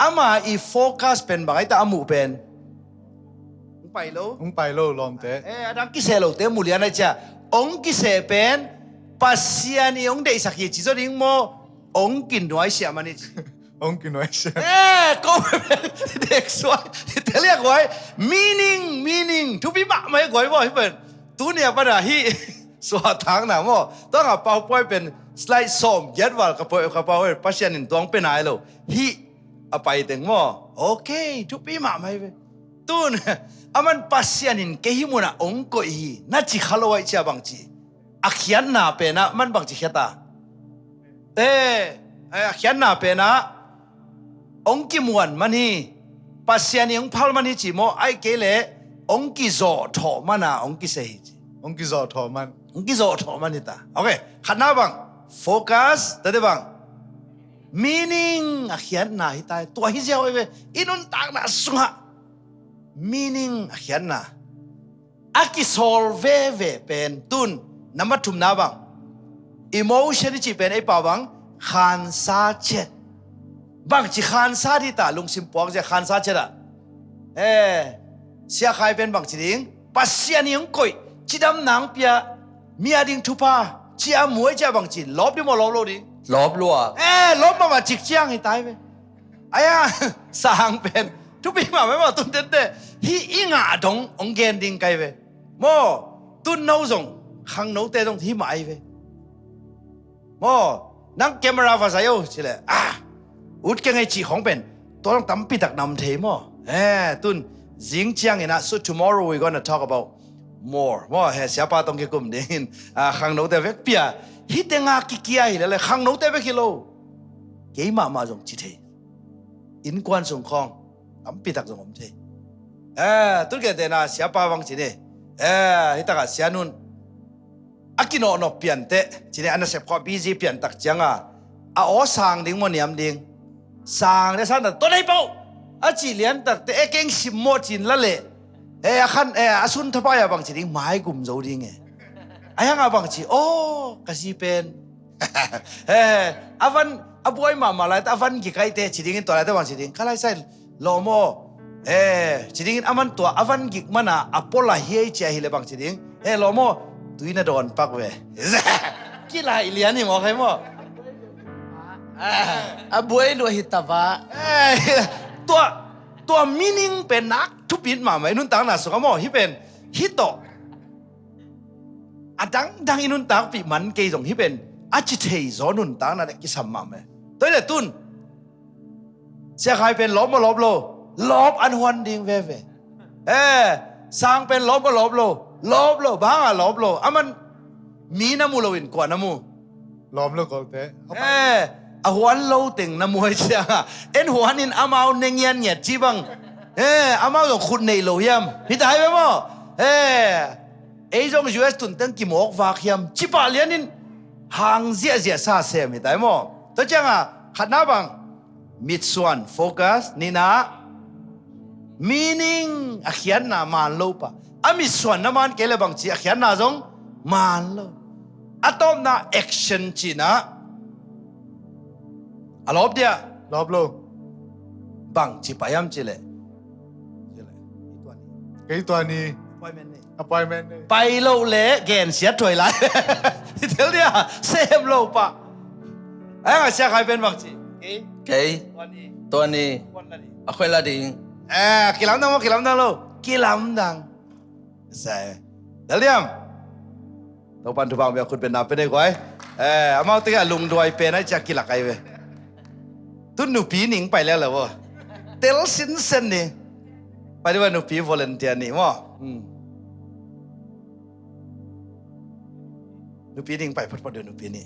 Ama i focus pen bang aita a muh pen. Hong pai lo. Hong pai lo lawmte. Eh, a dang kiseh lote mulian ai cia. Hong kiseh pen Pasian i hong deihsak hi ci zaw ding maw. Hong kinuai siah man hi ci. Hong kinuai siah. Eh, ko pen deksuai. Teliak guai. Meaning, meaning. Thupi mahmah hi guai maw hi pen. Tuni a pana hi. Suahtakna maw. Tuanga pau puai pen slide sawm giat val ka pau, ka pau, eh, Pasian in tuang pen ai lo. Hi a pai teng maw. Okay, thupi mahmah hi ve. Tun, a man Pasian in kei hi munah hong koih hi. Na ci kha lo ai cia bangci. A khiatna penah man bangci khiata. Eh, eh, a khiatna penah hong kimuan man hi, Pasian in hong phal man hi ci maw, ahih kei leh hong kizawhthawh mana hong kisei hi ci. Hong kizawhthawh man. Hong kizawhthawh man hi ta. Ok, khatna bang, focus, tate bang, meaning a khiatna hi ta. Tua hi ziau hi ve. I nuntakna sungah meaning a khiatna a kisawl veve pen tun, nambat thumna bang, emotion i cih pen ei pau bang, khansa ciat. Bangci khansa dih ta, lungsim puak zia khansa ciat ah. Eh, Sia Khai pen bangci ding, Pasian in hong koih, cidamna hong pia, mi a ding thupha, ci a muai ci a bangci, lawp dih maw lawp lo ding? Lawp lua. Eh, lawp mahmah cik ciang hi ta hi ve. Aia, sang pen thupi mahmah maw, tun tente. Hih i ngah dong hong gen ding kai ve. Maw, tun no zong, khangnote zong hih mah ai ve. Maw, nang camera va zai o ci leh, ah, ut keng ei cih khong pen tua zong tampi tak nam thei maw. Eh, tun zing ciangin ah, so tomorrow we gonna talk about more. Maw, he, siapa tong kikum dingin, ah, khangnote vekpi a, hih tenga kikia hi leh le khangnote vek hi lo, kei mahmah zong ci thei. Innkuan sung khawng tampi tak zong om thei. Eh, tun kei tena siapa bang ci ni. Eh, hih takah sianun a kinawhnop pianteh ci ni, a nasep khawng busy piantak cianga a aw sang ding maw, niam ding? Sang ding, sang ding, tua nei pau a cih liantakteh, e keng sim maw cin la leh, e a khan, e a sun thapai a bang ci ding, maigum zo ding e. A hiangah bang ci, aw, ka zi pen, e, a van, a buai mahmah lai teh a van gik aite ci dingin, tua laite bang ci ding, ka laisai lawm aw, e, ci dingin, a man tua a van gik mana a pol a hiai cia hileh bang ci ding, e, lawm aw, tui na dawn pak ve. Kilai lian hi maw, khai maw? A buai lua hi tava. E, tua, tua meaning pen nak thupit mahmah i nuntakna sungah maw, hih pen, hih tawh a dangdang i nuntakpih man kei zong hih pen a ci thei zaw nuntakna le kisam mahmah. Tua hileh tun Sia Khai pen lawp maw lawp lo? Lawp, an huan ding veve. E, sang pen lawp maw lawp lo? Lawp lo. Bang hanga lawp lo? A man mi na mu loin kua na mu? Lawm lo kolte. E, a huan lo teng na muai cianga en huanin amau ne ngianngiat ci bang. E, amau zong khut nei lo hiam? Hita hi ve maw? E, ei zong U S tun teng kimawk vak hiam? Ci pah lianin hang ziahziah sa sem hita hi maw? Tua cianga khatna bang, mitsuan, focus, nihna, meaning, a khiatna man lo pah. A mitsuan na man kei le bang ci, a khiatna zong man lo. A tawpna action cihna. A lawp dia. Lawp lo. Bang ci pai hiam ci le. Kei tua ni. Appointment nei. Appointment nei. Pai lo le gensiat thuai lai. Tel dia, sem lo pah. Ai, a Sia Khai pen bang ci. Kei. Kei. Tua ni. Tua ni. Kuan la ding. A khuai la ding. Eh, kilamdang maw, kilamdang lo? Kilamdang. Sai. Tel diam. Topan thupha bia khut pen na pen ei guai. Eh, amau tengah lungduai pen ai cia kilak ai ve. Tu nupi ning pai lel lo. Tel sinsen ni. Pai dua nupi volunteer ni maw. Hmm. Nupi ning pai photphot dua nupi ni.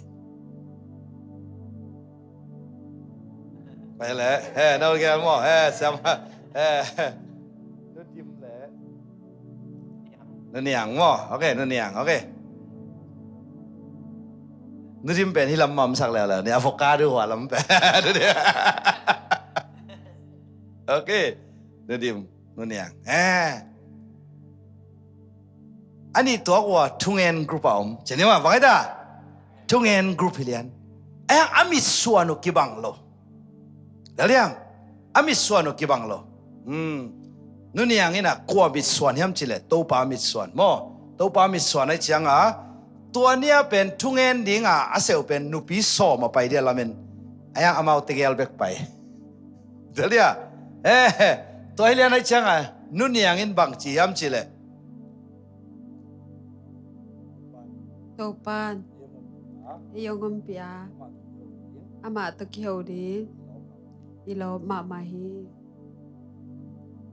Pai le, eh, no gel maw, eh, siam, eh, nu dim le, nu niang maw, ok, nu niang, ok. Nu dim pen hi lam mamsak leuleu ni, avocado hua lam pen. Nu dim, ok, nu dim, nu niang, eh. A nih tuak uh a thungen group a om. Cian ni ma, bang hi ta? Thungen group hi lian. A hiang a mitsuan uh kibang lo. Laliang, a mitsuan uh kibang lo. Hmm. Nu niang in a kua mitsuan hiam ci le, Topa mitsuan maw. Topa mitsuan ai cianga, tua nia pen thungen dinga a seuh pen nupi sawm a pai dia lamen. A hiang amau tegel bek pai. Tel dia. Eh, tua hi lian ai cianga, nu niang in bang ci hiam ci le. Topan ei hong ompih a, amah tawh kiho ding i lawp mahmah hi.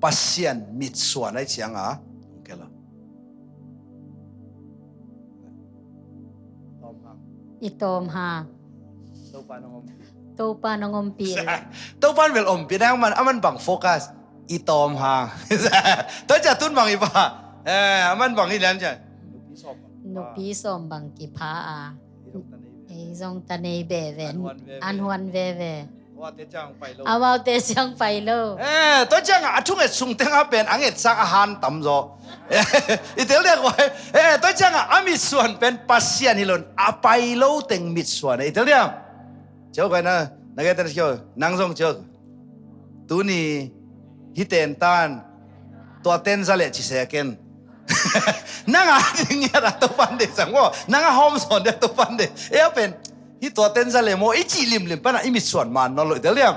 Pasian mitsuan ai cianga hong kei lo. I tawm hang. Topa nong ompih. Topa nong ompih. Topa in bel ompih na, aman, aman bang focus, i tawm hang. Tua ciang tun bang i pha. Eh, aman bang i lian ciang, nupi sawm bang kipha a, ei zong ta nei veve. An huan veve. Amaute ciang pai lo. Amaute ciang pai lo. Eh, tua ciang a thunget sung teng a pen a ngetsak a han tam zaw. I tel diak uai. Eh, tua ciang a mitsuan pen Pasian hi lo in a pai lo teng mitsuan. I tel diak. Ciau kai na, na ke ten ciau. Nang zong ciau. Tuni hih ten tan, tua ten za leh ci se ken. Nang a ding ngiat a Topan deih sang maw. Nang a hawm sawn ding a Topan deih. Ei a pen, hih tua ten za leh maw, i cih limlim pan a i mitsuan man nawn lo i tel diam.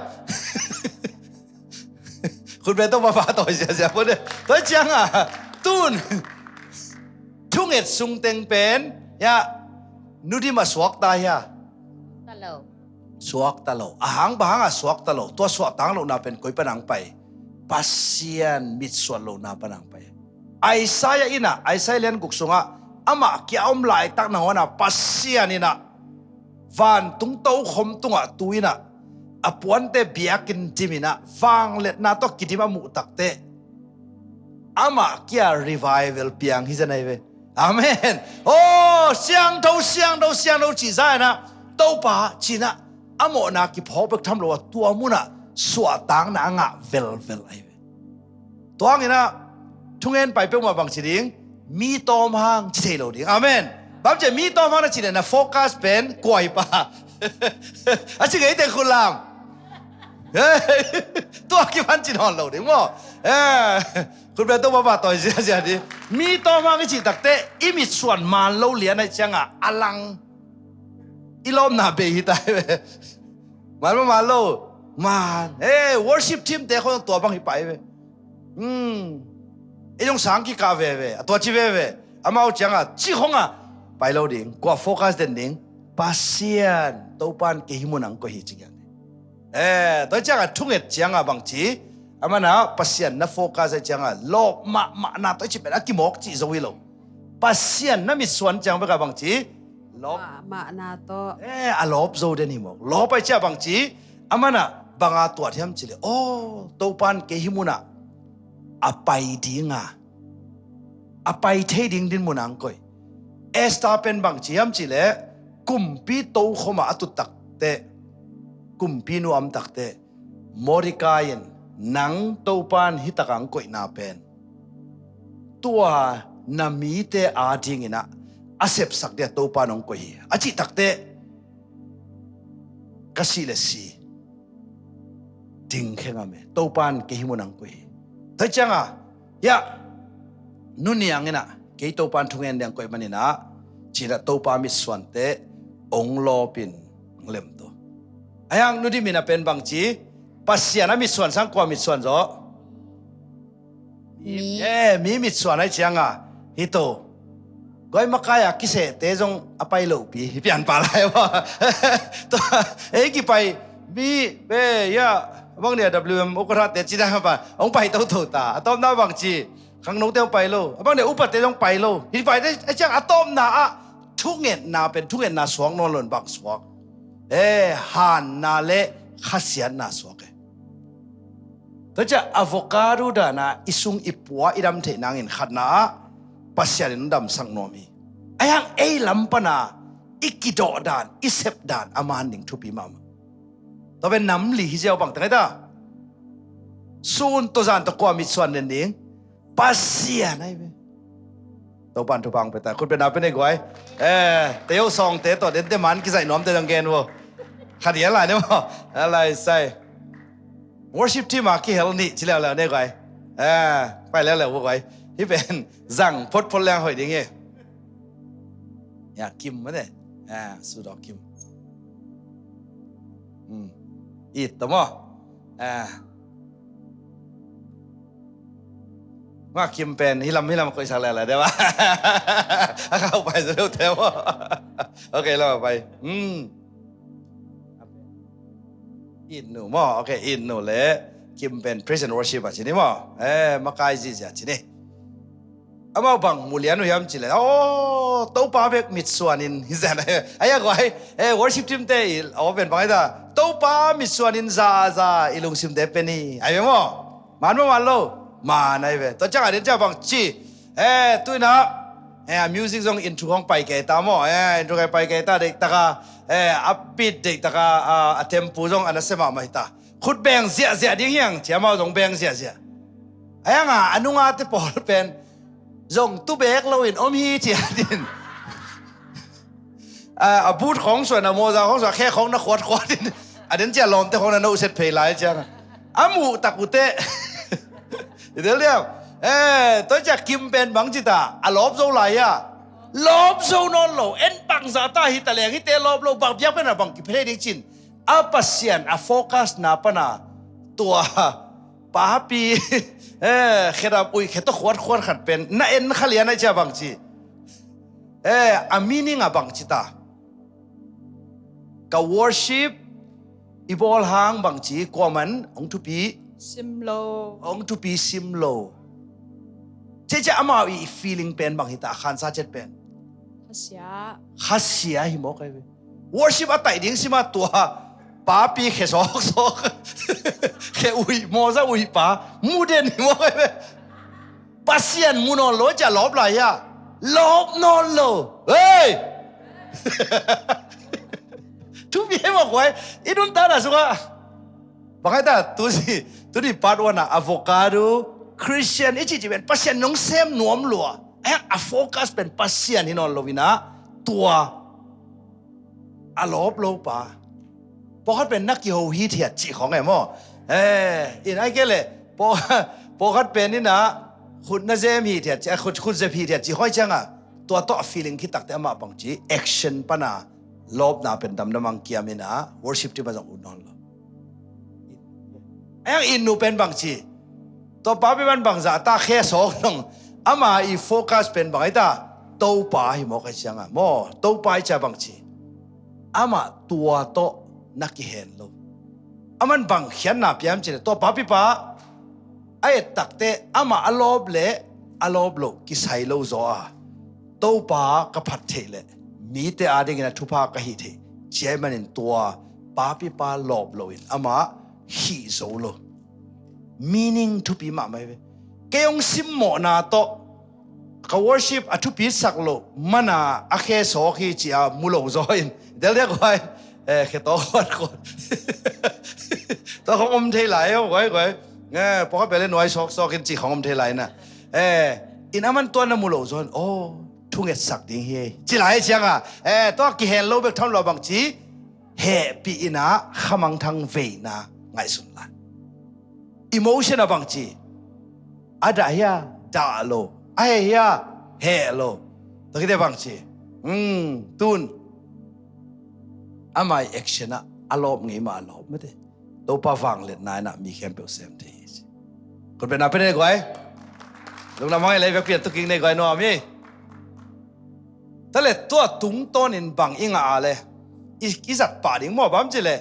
Khut beng Topa pha tawi siasia pun ding. Tua ciang a, tun thunget sung teng pen, ya, nu dim a suak ta hia. Suakta lo. Suakta lo. A hang, bang hang a suakta lo? Tua suahtang lohna pen koi pan ang pai? Pasian mitsuan lohna pan ang pai. Isaiah in ah, Isaiah lian guk sungah, amah kia om laitak nangawn ah Pasian in ah vantung tokhom tungah tu in ah, a puante biakinn dim in ah, vangliatna tawh kidim a muh takteh, amah kia revival piang hi zen ahi ve. Amen. Oh, siangtho, siangtho, siangtho cih za in ah, Topa ci in ah, a mawhna kiphawk bek tham lo a, tua munah suahtakna a ngah velvel ahi ve. Tua hang in ah, thungen pai peuhmah bang ci ding, mi tawm hang ci thei lo ding. Amen. Bang ci mi tawm hang na ci leh na focus pen kua hi pah? A ci ngei teng khut lam. Tua kipan ci nawn lo ding maw. Eh, khut beng Topa pha tawi siasia ding. Mi tawm hang i cih takteh, i mitsuan man lo lian ahih ciang a, a lang i lawpna bei hi ta hi ve. Man maw, man lo? Man. Eh, worship team te khong tua bang hi pah hi ve. Hmm. Ei zong sang kikah veve, a tua ci veve. Amau ciang a, ci khong a pai lo ding. Kua focus den ding? Pasian, Topan kei hih mun ah hong koih hi ci ngiat ding. Eh, tua ciang a thunget ciang a bang ci? Aman ah Pasian na focus ahih ciang a, lawp mahmahna tawh i cih pen a kimawk cih zo hi lo. Pasian na mitsuan ciang bek a bang ci? Lawp mahmahna tawh. Eh, a lawp zo den hi mawk. Lawp ahih ciang bang ci? Aman ah bang a tuat hiam ci leh, oh, Topan kei hih mun ah a pai ding a, a pai thei ding dinmun ah hong koih. Esther pen bang ci hiam ci leh, kumpi tokhom ah a tut takteh, kumpi nu a om takteh, Mordecai in, nang Topan hih tak ah hong koihna pen, tua na mite ading in ah a sepsak ding a Topan hong koih hi, a cih takteh, ka sih leh si ding khe ngam e, Topan kei hih mun ah hong koih hi. Tua ciang a, ya, Nu Niang in ah, kei Topan thungen ding hong koih man in ah, ci in ah Topa mitsuante hong lawp in hong lemto. Ahih hang Nu Dim in ah pen bang ci? Pasian a mitsuan sang kua mitsuan zaw? Mi. Eh, mi mitsuan ahih ciang a, hih to. Guai, makai a kisehte zong a pai lohpi hi pian pah lai maw. Tua, ei kipai, mi, be, ya, a bang dia W M ukra te ci dan pa, hong pai toto ta. A tawpna bang ci, khangnote hong pai lo. A bang dia upate zong pai lo. Hih paite, a ciang a tawpna ah, thungetna pen, thungetna suak nawn lo in bang suak? Eh, hanna le khasiatna suak e. Tua ciang avocado dan a i sung i pua i dam theih nangin khatna ah Pasian in damsak nuam hi. Ahih hang ei lam pan a i kidawh dan, i sep dan a man ding thupi mahmah. Tua pen nam li hi ziau bang teng ahi ta. Sun tawh zan tawh kua mitsuan den ding? Pasian ahi ve. Topan thupha hong pia ta. Khut beng na pen ei guai. Eh, teo sawngte tawh dente man kizaih nuamte dang gen vo. Khat i a lai ne maw? A lai sai. Worship team a kihel nih ci leuleu ne guai. Eh, pai leuleu vo guai. Hih pen zang photphot leng hoih ding hi. Ya, Kim mah ne. Ah, Sudawk Kim. Hmm. It tawh maw? Ah. Ngah Kim pen, hih lam, hih lam koihsak lele deuh a. A khauh pai zaw deuh te maw? Ok, lam a pai. Hmm. It nu maw? Ok, It nu le Kim pen praise and worship a ci ni maw? Eh, makai zihziah ci ni. Amau bang mulian uh hiam cih leh, aw, Topa bek mitsuan in hi zen. Ai a guai, eh, worship team te i aw pen bang hi ta, Topa mitsuan in za za i lungsim te pen hi. Ai ve maw? Man maw man lo? Man ai ve. Tua ciang a den ciang bang ci, eh, tu in a, eh, music zong intro hong pai kei ta maw? Eh, intro kei pai kei ta deih taka, eh, a beat deih taka, a, a tempo zong a na se mahmah hi ta. Khut beng ziahziah ding hiang, ci amau zong beng ziahziah. Ai hang a, a nunga te pawl pen zong tu bek lo in om hi ci a din. A, a but khong suan, a mawza khong suan, khe khong na khuat khuat in. A den cia lawmte khong na no set phei lai ciang. A muh tak uh teh. I del diam. Eh, tua cia Kim pen bang ci ta, a lawp zo lai a. Lawp zo nawn lo, en bangzah ta hi ta leng, hite lawp lo, bang biak pen a bang kiphei ding cin. A Pasian a focus na pana tua papi, eh, khedap uih khe tawh khuat khuat khat pen na en kha lian a cia bang ci. Eh, a meaning a bang ci ta. Ka worship i bawl hang bang ci, kuaman hong thupi, sim lo. Hong thupi sim lo. Cia cia amau i feeling pen bang hi ta, khansa cet pen. Khasia. Khasia hi mawk ai ve. Worship a taih ding sima tua papi khe sawksawk, khe uih, mawza uih pa mu den hi mawk ai ve. Pasian mu nawn lo cia lawp lai hia? Lawp nawn lo. Hei! Thupi hi mawk ai. I nuntakna sungah bang ai ta, tu si, tu ni part one ah avocado Christian i cihcih pen Pasian nong sem nuam lua. A focus pen Pasian hi nawn lo in a, tua a lawp lo pa. Pawlkhat pen na kiho hithiat cih khong e maw? Eh, in ai kei leh paw-, pawlkhat pen in a khut na zem hithiat cih, khut, khut zep hithiat cih khong ciang a, tua tawh a feeling khit takte amah bang ci, action pana lawpna pen damdam ang kiam in a, worship team a zong ut nawn lo. Ai hang in nu pen bang ci, tua papi man bangzah ta khe sawk nong, ama i focus pen bang ai ta, Topa hi mawk ai ciang a maw, Topa i cia bang ci, amah tua tawh na kihen lo. Aman bang khiatna piam ci leh, tua papipa a et takte amah a lawp leh a lawp loh kisai lo zaw a, Topa ka phat theih leh mite adingin a thupha ka hih theih, ci ai manin tua papipa lawp loin amah hih zo lo. Meaning thupi mahmah hi ve. Kei hong simmawhna tawh ka worship a thupitsak loh mana a khe sawk hi ci a mu lo zaw in. Del dia guai. Eh, khe tawh khuat khuat. Tua khong om thei lai, guai, guai. Eh, pawlkhat pele nuai sawksawk in ci khong om thei lai na. Eh, in aman tua na mu lo zaw in, aw, thungetsak ding hi. Ci lai ciang a. Eh, tua kihen lo bek tham lo bang ci. Hehpih in a khamangthang veina ngaihsun lai. Emotion a bang ci. A dah hia, dah lo. A heh hia, heh lo. Tua khite bang ci. Hmm, tun. Amah i action ah a lawp ngei mah a lawp mate. Topa vangliatna in a mi khempeuh sem thei hi ci. Khutbetna pe nei guai. Lungdam hang ei lei vekpi a tuking nei guai nuam hi. Tua leh tua tungtawnin bang i ngah a leh i, i zat pah ding maw bang ci leh,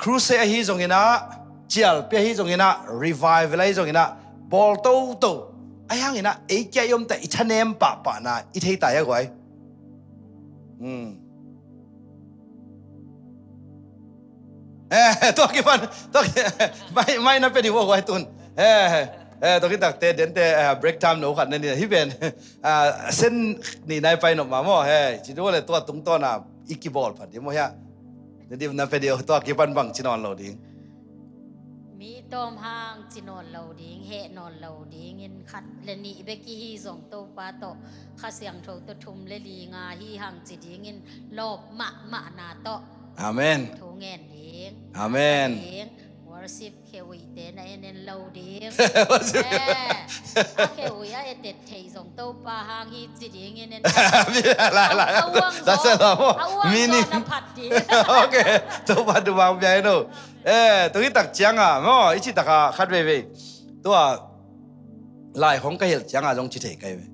crusade ahi zongin ah, cialpi ahi zongin ah, revival ahi zongin ah, bawl toto. Ahi hangin ah ei kia i omta i thanem pahpahna i thei ta hia guai? Hmm. Eh, tua kipan, tua ki-, mai, mai na pe dih guai tun. Eh, eh, tua kitakte dente, eh, break time no khat na ni hi pen. Ah, sen ni nai pai no ma maw, he, ci du le tua tungtawna i kibawl phat dih maw hia. Na dim na pe dih, tua kipan bang ci nawn lo ding. Mi tawm hang ci nawn lo ding, heh nawn lo ding in khat le nih bek i hi zong Topa tawh Kha Siangtho tawh thum le li nga hi hang ci dingin lawp mahmahna tawh. Amen. Thu ngen ding. Amen. Ding. Worship khe uite na en en lo ding. Worship. Eh, a khe ui a etet thei zong Topa hang hi ci dingin en. Lai, lai. A uang zong, a uang zong na phat ding. Okay. Topa du bang bia no. Eh, tua hi tak ciang a, maw, i ci tak a khat veivei. Tua lai hong ka hilh ciang a zong ci thei kai ve.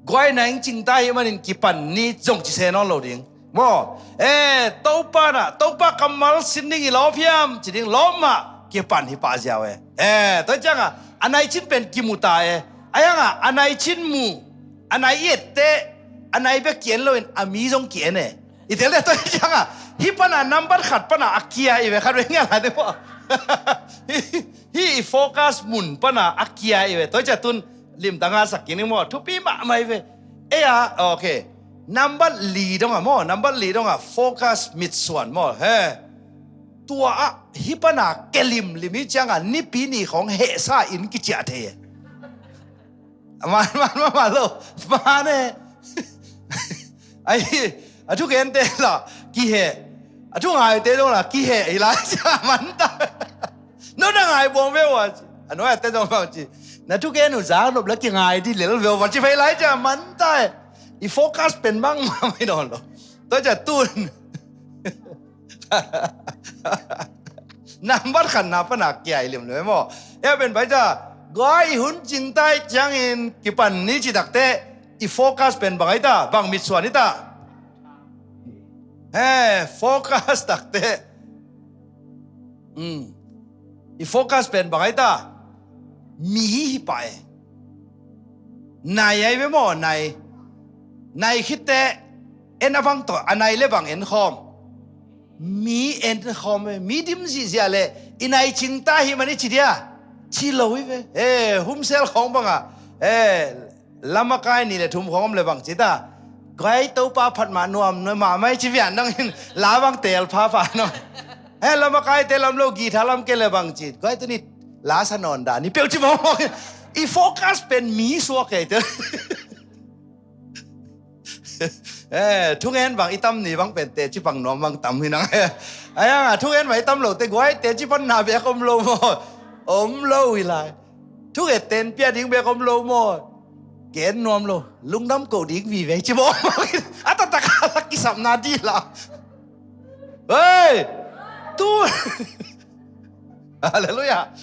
Guai na ing cing ta hi manin kipan ni zong ci se nawn lo ding. Maw, eh, Topa na, Topa kammal sin ding i lawp hiam, ci ding lawp mah kipan hi pah ziau e. Eh, tua ciang a, a nai cin pen kimu ta e. Ahi hangah a nai cin mu, a nai i etteh, a nai bek ki-en loin a mi zong ki-en e. I tel deh tua hi ciangah hih pana nambat khat pana a kia i ve khat ve ngial a ding maw. Hih i focus mun pana a kia i ve. Tua hi ciah tun limtang a sak kik ni maw, thupi mahmah i ve. Ei a, ok. Nambat li dongah maw, nambat li dongah focus mitsuan maw he. Tua ah hih pana kelimlim hi ciangah nipi ni khawng hehsa in kiciah thei e. Man man man man lo. Man e. Ai, a thugente lah kiheh, a thungaite zong lah kiheh hi lai cia man ta. No na ngai buang ve uh a ci. A nuai a te zong bang ci, na thugen uh zak nop la kingai di lel ve uh a ci phei lai cia man ta e. I focus pen bang mah mai dawn lo. Tua cia tun nambat khatna pana kiai lim lo e maw. E pen pai ta guai i hun cingtai ciangin kipan ni ci takte i focus pen bang ai ta, bang mitsuan i ta. He, focus takte. Hmm. I focus pen bang ai ta. Mi hi pah e. Nai ai ve maw, nai. Nai khitte en a bang tawh a nai le bang en khawm. Mi en khawm e, mi dim zihziah le i nai cingta hi man i ci dia. Ci lo hi ve. E, humsel khawng bangah. E, lamakai nih le thum khawng om le bang ci ta. Guai Topa phat mah nuam nuam mah mai ci vian dong in la bang tel phapha nong. He, lamakaite lam lo guitar lam ke le bang ci. Guai tuni la sa nawn dah ni peuh ci mawkmawk. I focus pen mi suak kei te. E, thungen bang i tam ni bang pen teci pang nuam bang tam hi nang. Ai hang a thungen bang i tam lo te guai teci pan na bek om lo maw. Om lo hi lai. Thunget ten pia ding bek om lo maw. Gen nuam lo. Lungdam ko ding vive ci maw. A taktak a lak kisapna di la. Hei! Tu. Halleluiah.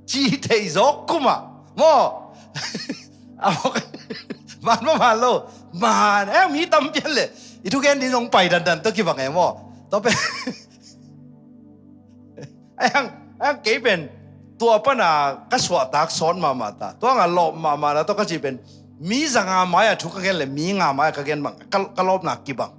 Ci thei zawk kumah maw. A mawk. Man maw man lo. Man. E, mi tam pian le i thugen ding zong pai dandan tawh kibang e maw. Tua pen. Ai hang, ai hang kei pen tua pana ka suahtak sawn mahmah ta. Tua nga lawp mahmah na tawh ka ci pen mi za nga mai-ah thu ka gen le mi nga mai-ah ka gen bang ka, ka lawpna kibang.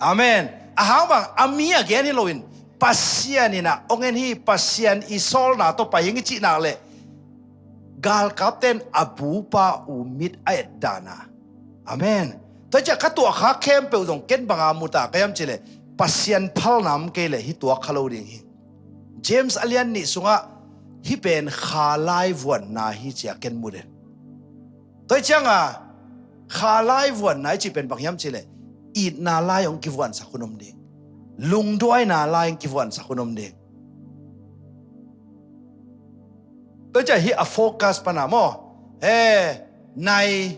Amen. A hang bang a mi a gen hi loin Pasian in ah hong en hi, Pasian i sawlna tawh pai hing i cihnak le galkapte in a bupa u mit a et dana. Amen. Tua ciah ka tuahkhak khempeuh zong ken banga muta ka hiam cileh Pasian phalna om kei leh hi tuak kha lo ding hi. James a lian nih sungah hih pen kha lai vuanna hi cia ken mu den. Tua hi cianga kha lai vuanna i cih pen bang hiam cileh itna lai hong kivuansak hun om ding. Lungduaina lai hong kivuansak hun om ding. Tua ciah hih a focus pana maw. He, nai,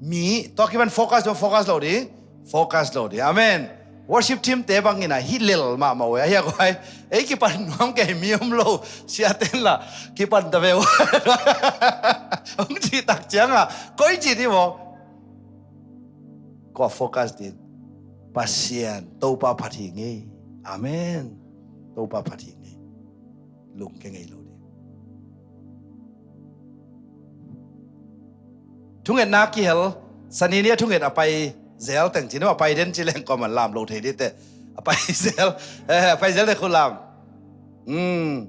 mi, tua kipan focus, tua focus lo ding. Focus lo ding. Amen. Worship team te bangin a hih lel mahmah uh e. A hia guai. Ei kipan nuam kei mi om lo. Siaten lah. Kipan ta ve uh. Hong cih tak cianga koi cih dih maw. Kua focus ding. Pasian. Topa phat hi ngei. Amen. Topa phat hi ngei. Lungke ngei lo ding. Thungetna kihel, sani ni a thunget a pai zel teng ci ni a pai den ci leng kua man lam lo thei dite. A pai zel, eh, a pai zel te khu lam. Hmm.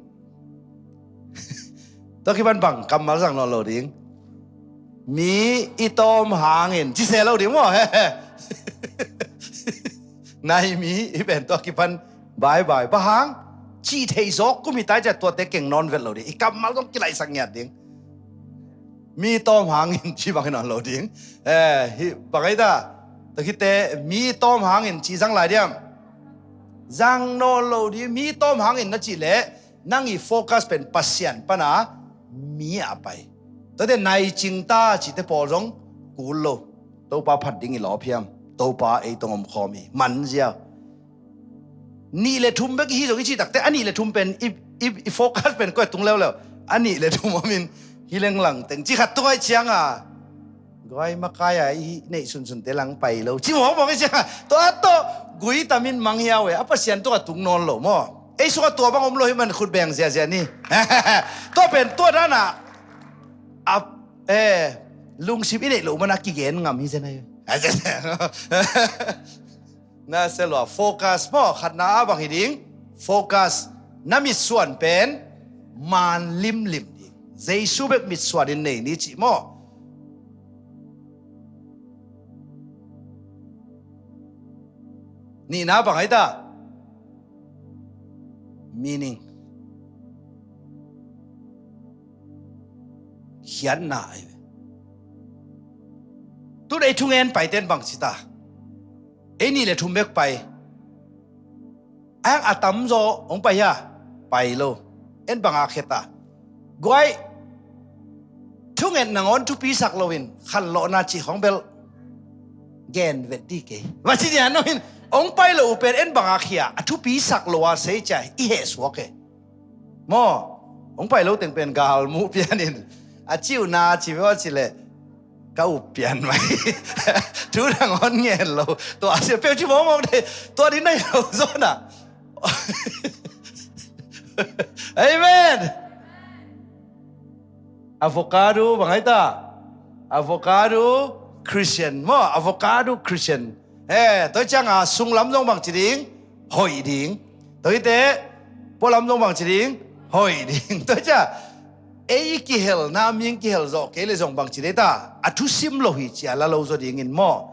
Tua kipan bang kammal zang nawn lo ding. Mi i tawm hangin ci se lo ding maw. Nai mi i pen tua kipan bye bye. Bang hang cih thei zawk kum hi tai ciah tuate keng nawn vet lo ding. I kammal zong kilaihsak ngiat ding. Mi tawm hangin ci bangin nawn lo ding. Eh, hi bang ai ta. Tua khite mi tawm hangin ci zang lai diam. Zang nawn lo ding. Mi tawm hangin na cih leh nang i focus pen Pasian pana mi a pai. Tuate nai cingta cite pawl zong kul lo. Topa phat ding i lawp hiam. Topa ei tong om khawm hi. Man ziau. Nih le thum bek i hi zong i cih takte a nih le thum pen i, i, i focus pen koi tung leuleu. A nih le thum omin hi lenglang teng ci khat tung ai cianga. Guai makai a i neih sunsunte lang pai lo. Ci mawkmawk i cianga. Tua tawh gui tamin mang hiau e. A Pasian tungah tung nawn lo maw. Ei sungah tua bang om lo hi man khut beng ziazia ni. Tua pen tua dana Eh, lungsim i neih loh mana kigen ngam hi zen ahi. Na se lua, focus maw, khatna a bang hi ding, focus na mitsuan pen man limlim ding. Jesu bek mitsuan in nei ni cih maw. Nihna bang ahi ta? Meaning. Khiatna ahi ve. Tun ei thungen paiten bang ci ta? Ei nih le thum bek pai. Ang a tamzaw hong pai hia? Pai lo. En bang a khia ta? Guai, thunget nangawn thupisak loin khanlawhna cih khawng bel gen vet dih kei. Va ci nia no hin, hong pai lo uh pen en bang a khia, a thupisak lo a sei cia i heh suak e. Maw, hong pai lo teng pen galmuh pianin a ciuhna ci ve aw ci leh ka up pian mai. Thu nangawn ngen lo. Tua a sia peuh ci mawkmawk de. Tua din na hi lo zawn ah. Amen. Avocado bang ahi ta? Avocado Christian maw, avocado Christian. Eh, tua ciang a sunglam zong bang ci ding? Hoih ding. Tua hi te, pualam zong bang ci ding? Hoih ding. Tua ciang ei i kihelna, mi in kihel zawh kei le zong bang ci ding ta? A thusim lo hi cia la lo zaw dingin maw,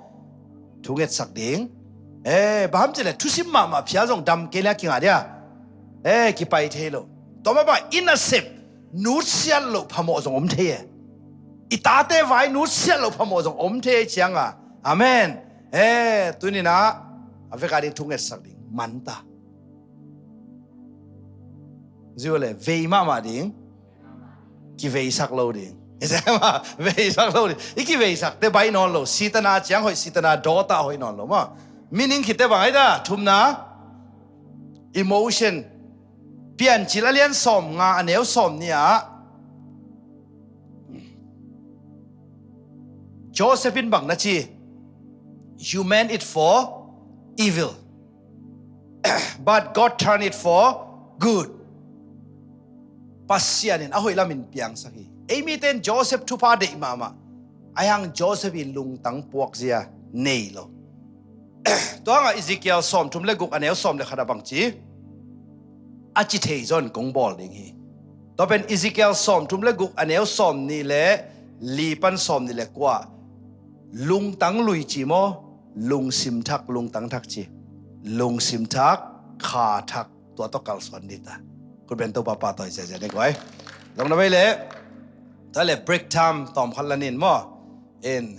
thungetsak ding. Eh, bang ham ci le thusim mahmah phial zong dam kei le a kingah dia. Eh, kipai thei lo. Tua mah bang i nasep nutsiat loh phamawh zong om thei e. I tate vai nutsiat loh phamawh zong om thei e ciang a. Amen. Eh, tunin ah a vek a ding thungetsak ding man ta. Ziu le vei mahmah ding. Kiveisak lo ding. Veisak lo ding. I kiveisak te baih nawn lo. Sitana ciang hoih, sitana dawta hoih nawn lo maw. Meaning khit te bang ahi ta? Thumna, emotion. Piancil a lian sawm nga a neu sawm nih ah Joseph in bang na ci? You meant it for evil, but God turned it for good. Pasian in a hoih lamin piangsak hi. Ei mite in Joseph thupha deih mahmah. Ahi hang Joseph i lungtang puakzia nei lo. Tua hangah Ezekiel sawmthum le guk a neu sawm le khat a bang ci? A ci thei zawn kong bawl ding hi. Tua pen Ezekiel sawmthum le guk a neu sawmnih le li pan sawmnih le kua. Lungtang lui ci maw? Lungsim thak, lungtang thak ci. Lungsim thak, kha thak, tua tawh kalsuan dita. Khutben Topa pahtawi ziazia ni guai. Zong na vei le. Tua le break time tawm khat lanin maw? In.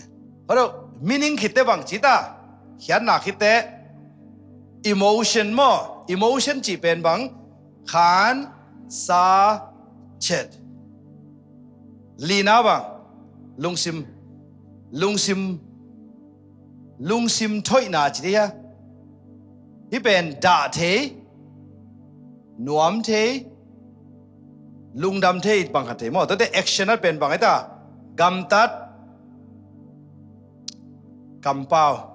Hado, meaning khit te bang ci ta? Khiatna khit te emotion maw? Emotion cih pen bang? Khan, sa, chet. Lina bang? Lungsim. Lungsim. Lungsim thoihna ci dia. Hih pen dah thei, nuam thei, lungdam thei bang khat thei maw? Tuate action a pen bang ahi ta? Gamtat, kampau,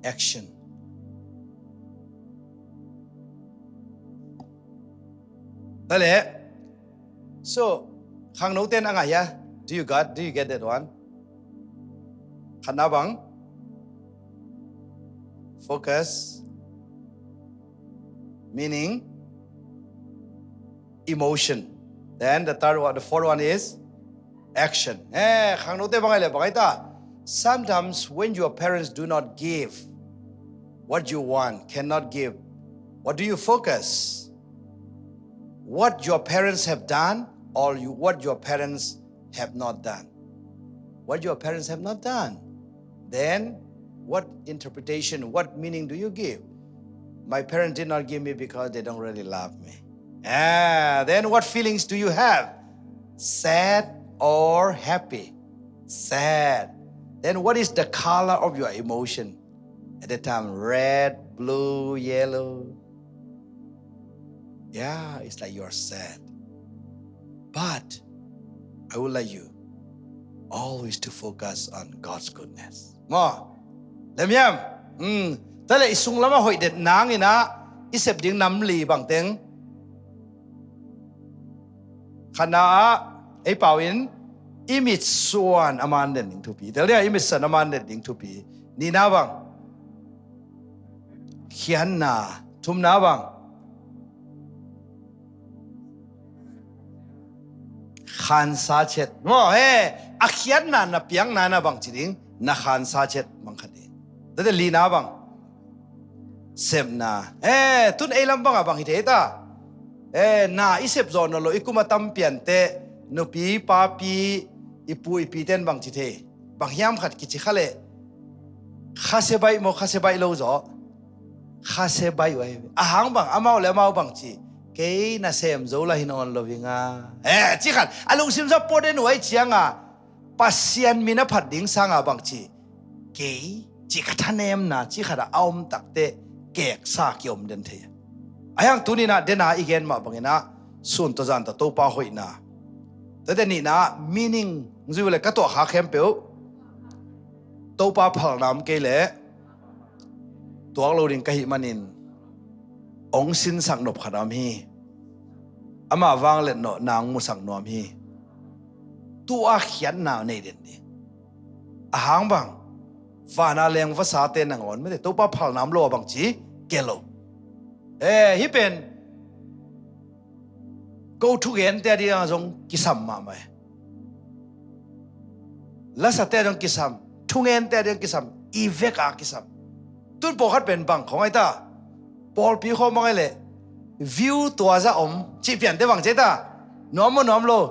action. Tua le. So, khangno ten a ngah hia? Do you got, do you get that one? Khatna bang? Focus. Meaning, emotion. Then the third one, the fourth one is action. Eh, khangno te bang ahi le bang ahi ta? Sometimes when your parents do not give what you want, cannot give, what do you focus? What your parents have done or you, what your parents have not done? What your parents have not done? Then what interpretation, what meaning do you give? My parents did not give me because they don't really love me. Ah, then what feelings do you have? Sad or happy? Sad. Then what is the color of your emotion? At that time, red, blue, yellow. Yeah, it's like you are sad. But I would like you always to focus on God's goodness. Maw, lem hiam? Hmm. Tua le i sunglam a hoih det nang in ah i sep ding nam li bang teng. Khatna ah ei pau in i mitsuan a man den ding thupi. Tel dia, i mitsuan a man den ding thupi. Nihna bang, khiatna. Thumna bang, khansa chet. Maw, he, a khiatna na piakna na bang ci ding, na khansa chet bang khat ding. Tate lina bang, sepna. He, tun ei lam bang a bang hi thei ta. He, na i sep zaw nawn lo, i kum a tam pian teh, nupi, papi, i pu, i pi ten bang ci thei. Bang hiam khat kici kha leh, khasia baih maw, khasia baih lo zaw? Khasia baih uh ahi. A hang bang, amau le amau bang ci, kei nasem zo lah hi nawn lo hi nga. Eh, ci khat, a lungsim zaw pawt den uh ahi cianga, Pasian min a phat ding sanga bang ci, kei, ci kha thanemna, ci khat a om takteh, keksa kiom den thei. A hiang tuninah dena i gen mah banginah, sun tawh zan tawh Topa hoihna. Tate nihna, meaning, zui le ka tuah kha khempeuh. Topa phalna om kei leh tuak lo ding ka hih manin, ong sinsak nop khat a om hi. Amah vanglet nawh, nang musak nuam hi. Tua khiatna nei den ding. A hang bang, vana leng vasate nangawn mete, Topa phalna om lo a bang ci, ke lo. Eh, hih pen ko thugente a dingah zong kisam mahmah e. Lasate a dingah kisam, thungente a dingah kisam, i veka kisam. Tun pawlkhat pen bang khong ahi ta, pawlpi khawng bang ahi leh, view tua zah om cih piante bang ci ahi ta, nuam maw nuam lo?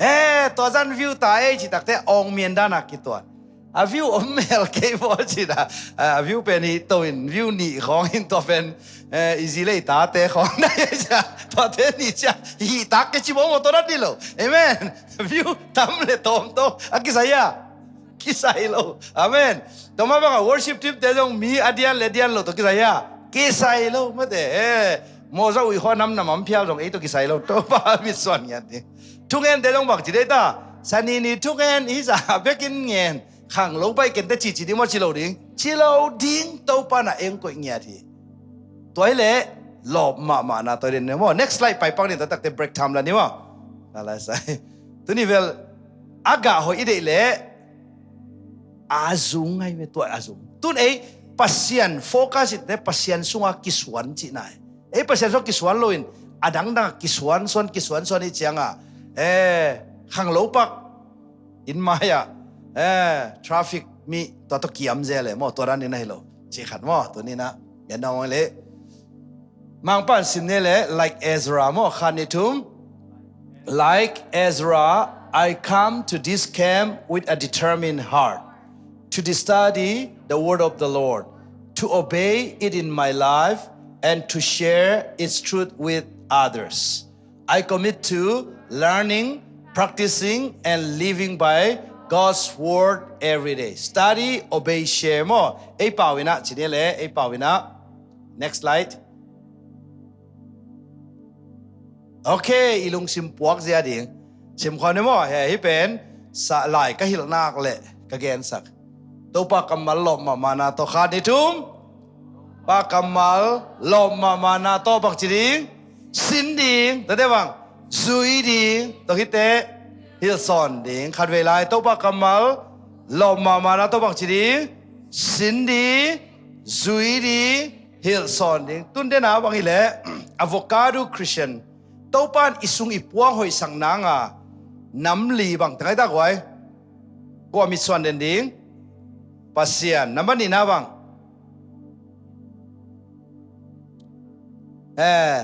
Eh, tua zah view ta ei cih takte awng mian dana kituat. A view om mel kei bawl cina. A view pen hi to in, view nih khawng in, tua pen, eh, i zi le i tate khawng na hi cia. Tuate nih cia, hih tak kei ci bawl maw, tua na ti lo. Amen. View tam le tawm to a kisai a, kisai lo. Amen. Tua mah bangah worship team te zong mi a dian le dian lo tawh kisai a, kisai lo. Mate, eh, mawza ui khaw namnam am phial zong ei tawh kisai lo. Topa mitsuan ngiat ding. Thungen te zong bang ci dei ta, sanini thungen i za bekin ngen, khang lo baih kente ci ci ding maw, ci lo ding? Ci lo ding, Topa na eng koih ngiat hi. Tua hi leh lawp mahmahna tua den maw. Next slide pai pak ni, tua takte break time la ni maw. Ka lai sai. Tuni vel a gah hoih i deih leh a zung ngai ve, tua a zung. Tun ei Pasian focus i te Pasian sunga kisuan cihna hi. Ei Pasian sungah kisuan loin a dangdang kisuan suan, kisuan suan i cianga, eh, khang lo pak in mai-ah, eh, traffic mi tua tawh kiam zel e maw, tua dan in ahi lo. Ci khat maw, tuninah gen dang le. Mangpan sim ne le, like Ezra maw, khat ni thum. Like Ezra, I come to this camp with a determined heart to study the word of the Lord, to obey it in my life, and to share its truth with others. I commit to learning, practicing, and living by God's word every day. Study, obey, share maw. Ei pau inah, ci ni le, ei pau inah. Next slide. Okay, i lungsim puak zia ding. Sim khawm ni maw, he, hih pen sa lai ka hilh nak le ka gensak. Topa kammal lawp mahmahna tawh, khat ni thum. Pa kammal lawp mahmahna tawh bang ci ding? Sin ding. Tate bang, zui ding. Tua khit teh hilhsawn ding. Khatvei lai, Topa kammal lawp mahmahna tawh bang ci ding? Sin ding, zui ding, hilhsawn ding. Tun dena bang hileh, avocado Christian, Topa in i sung i puang hoihsak nanga nam li bang teng ahi ta guai. Kua mitsuan den ding? Pasian. Nambat nihna bang, eh,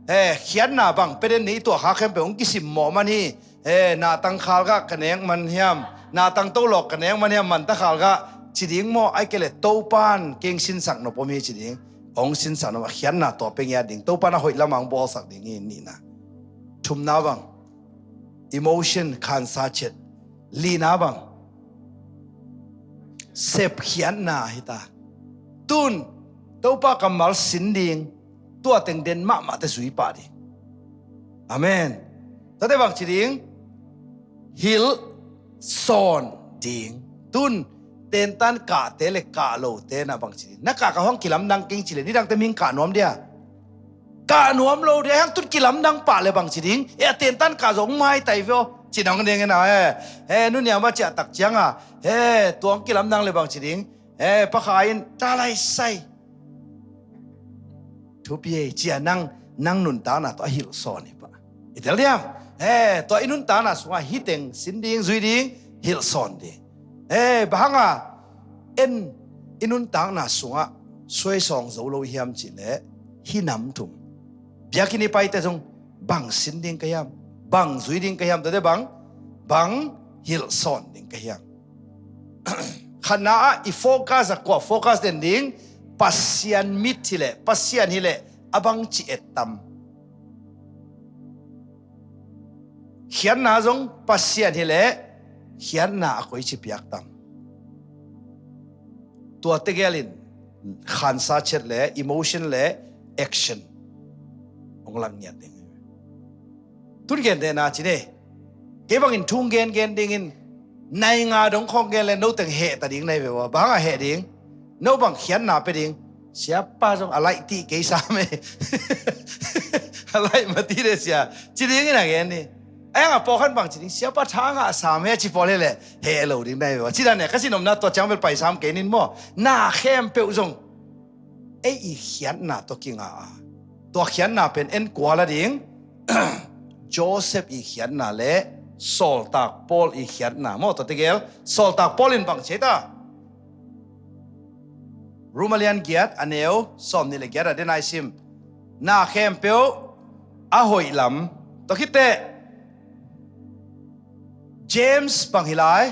eh, khiatna bang pia den ni, i tuah kha khempeuh hong kisimmawh man hi. Eh, natang khalgah ka nek man hiam, natang tolawk ka nek man hiam, manta khalgah ci ding maw, ai kei le Topan keng sinsak nop om hi ci ding. Hong sinsak nop, a khiatna tawh pia ngiat ding. Topan a hoih lamah hong bawlsak ding hi, nihna. Thumna bang, emotion, khansa chet. Lina bang, sepkhiatna hi ta. Tun Topa kammal sin ding, tua teng den mahmah te zui pah ding. Amen. Tate bang ci ding? Hilhsawn ding. Tun tentan kahte le kah lote na bang ci ding? Na kah kah hong kilamdang keng ci le, nidangte mihing kah nuam dia? Kah nuam lo ding, a hang tun kilamdang pah le bang ci ding. E, a tentan kah zong maitai veo ci dang ding ina e. E, nuniam a ciah tak cianga, e, tuang kilamdang le bang ci ding. E, pakha in ta lai sai. Thupi e, cia nang, nang nuntakna tawh a hilhsawn hi pah. I tel diam? E, tua i nuntakna sungah hiteng sin ding, zui ding, hilhsawn ding. E, bang hanga en i nuntakna sungah suaisawng zo lo hiam cihleh, hi nam thum. Biakinn i paite zong bang sin ding ka hiam, bang zui ding ka hiam, tate bang, bang hilhsawn ding ka hiam. Khatna ah i focus a kua focus den ding, Pasian mit hileh, Pasian hileh a bang ci et tam. Khiatna zong Pasian hileh khiatna a koi ci piak tam. Tua tegel in khansa chet le emotion le action hong lang ngiat ding. Tun gentehna ci ne. Kei bangin thung gen gen dingin nai nga dong khawng gen le no teng heh ta ding nai ve ua. Bang a heh ding? No bang khiatna pe ding? Siapa zong a laih tih kei sam e. A laih mati de sia. Ci dingin a gen ni. A yang a pawkhan bang ci ding? Siapa tha ngah sam he ci pawl he le heh lo ding nai ve ua. Ci dan e ka sin omna tua ciang bel pai sam kei nin maw. Na khempeuh zong ei i khiatna tawh kinga a, tua khiatna pen en kual a ding. Joseph i khiatna le Sawltak Paul i khiatna maw, tua tegel Sawltak Paul in bang ci ta? Roma lian giat a neu sawm nih le giat a den ai sim. Na khempeuh a hoih lam tua khitteh James bang hi lai,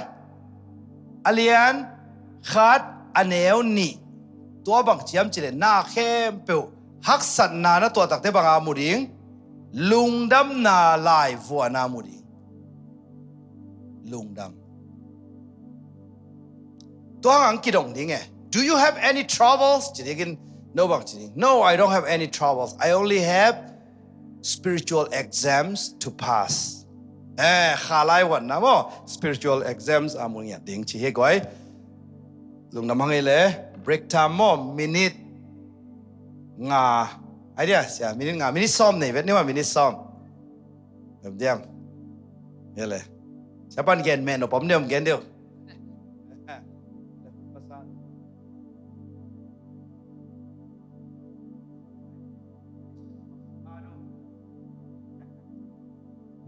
a lian khat a neu nih, tua bang ciam cileh na khempeuh haksatna na tuah takte banga mu ding, lungdamna laivuana mu ding. Lungdam. Tua hang kidong ding e. Do you have any troubles? Ci dingin no bang ci ding. No, I don't have any troubles. I only have spiritual exams to pass. Eh, kha lai wan na maw, spiritual exams a mu ngiat ding ci hi guai. Lungdam hang ei le, break time maw, minute nga. Idea sia, minute nga, minute sawm nei vet ni maw, minute sawm. Diam diam. Hi le. Siapan gen meh no pom diam gen diu.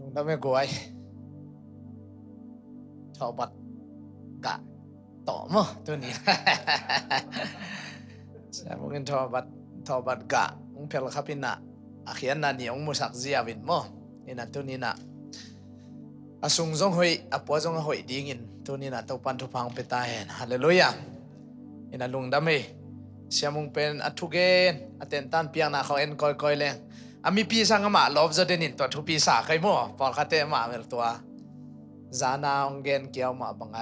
Lungdam e guai. Thawbat gah tawh maw tuni. Sia mungin thawbat, thawbat gah hong phel khap inah a khiatna ni hong musak ziau in maw. Inah tuni inah a sung zong hoih, a pua zong a hoih dingin tuni inah Topan thupha hong pia ta hen. Halleluiah. Inah lungdam hi. Sia mung pen a thugen a tentan piakna khawng en kawikawi leng a mipi sang amah lawp zaw denin tua thupi sa kai maw. Pawlkhatte amah mel tua zana hong gen kiau mah banga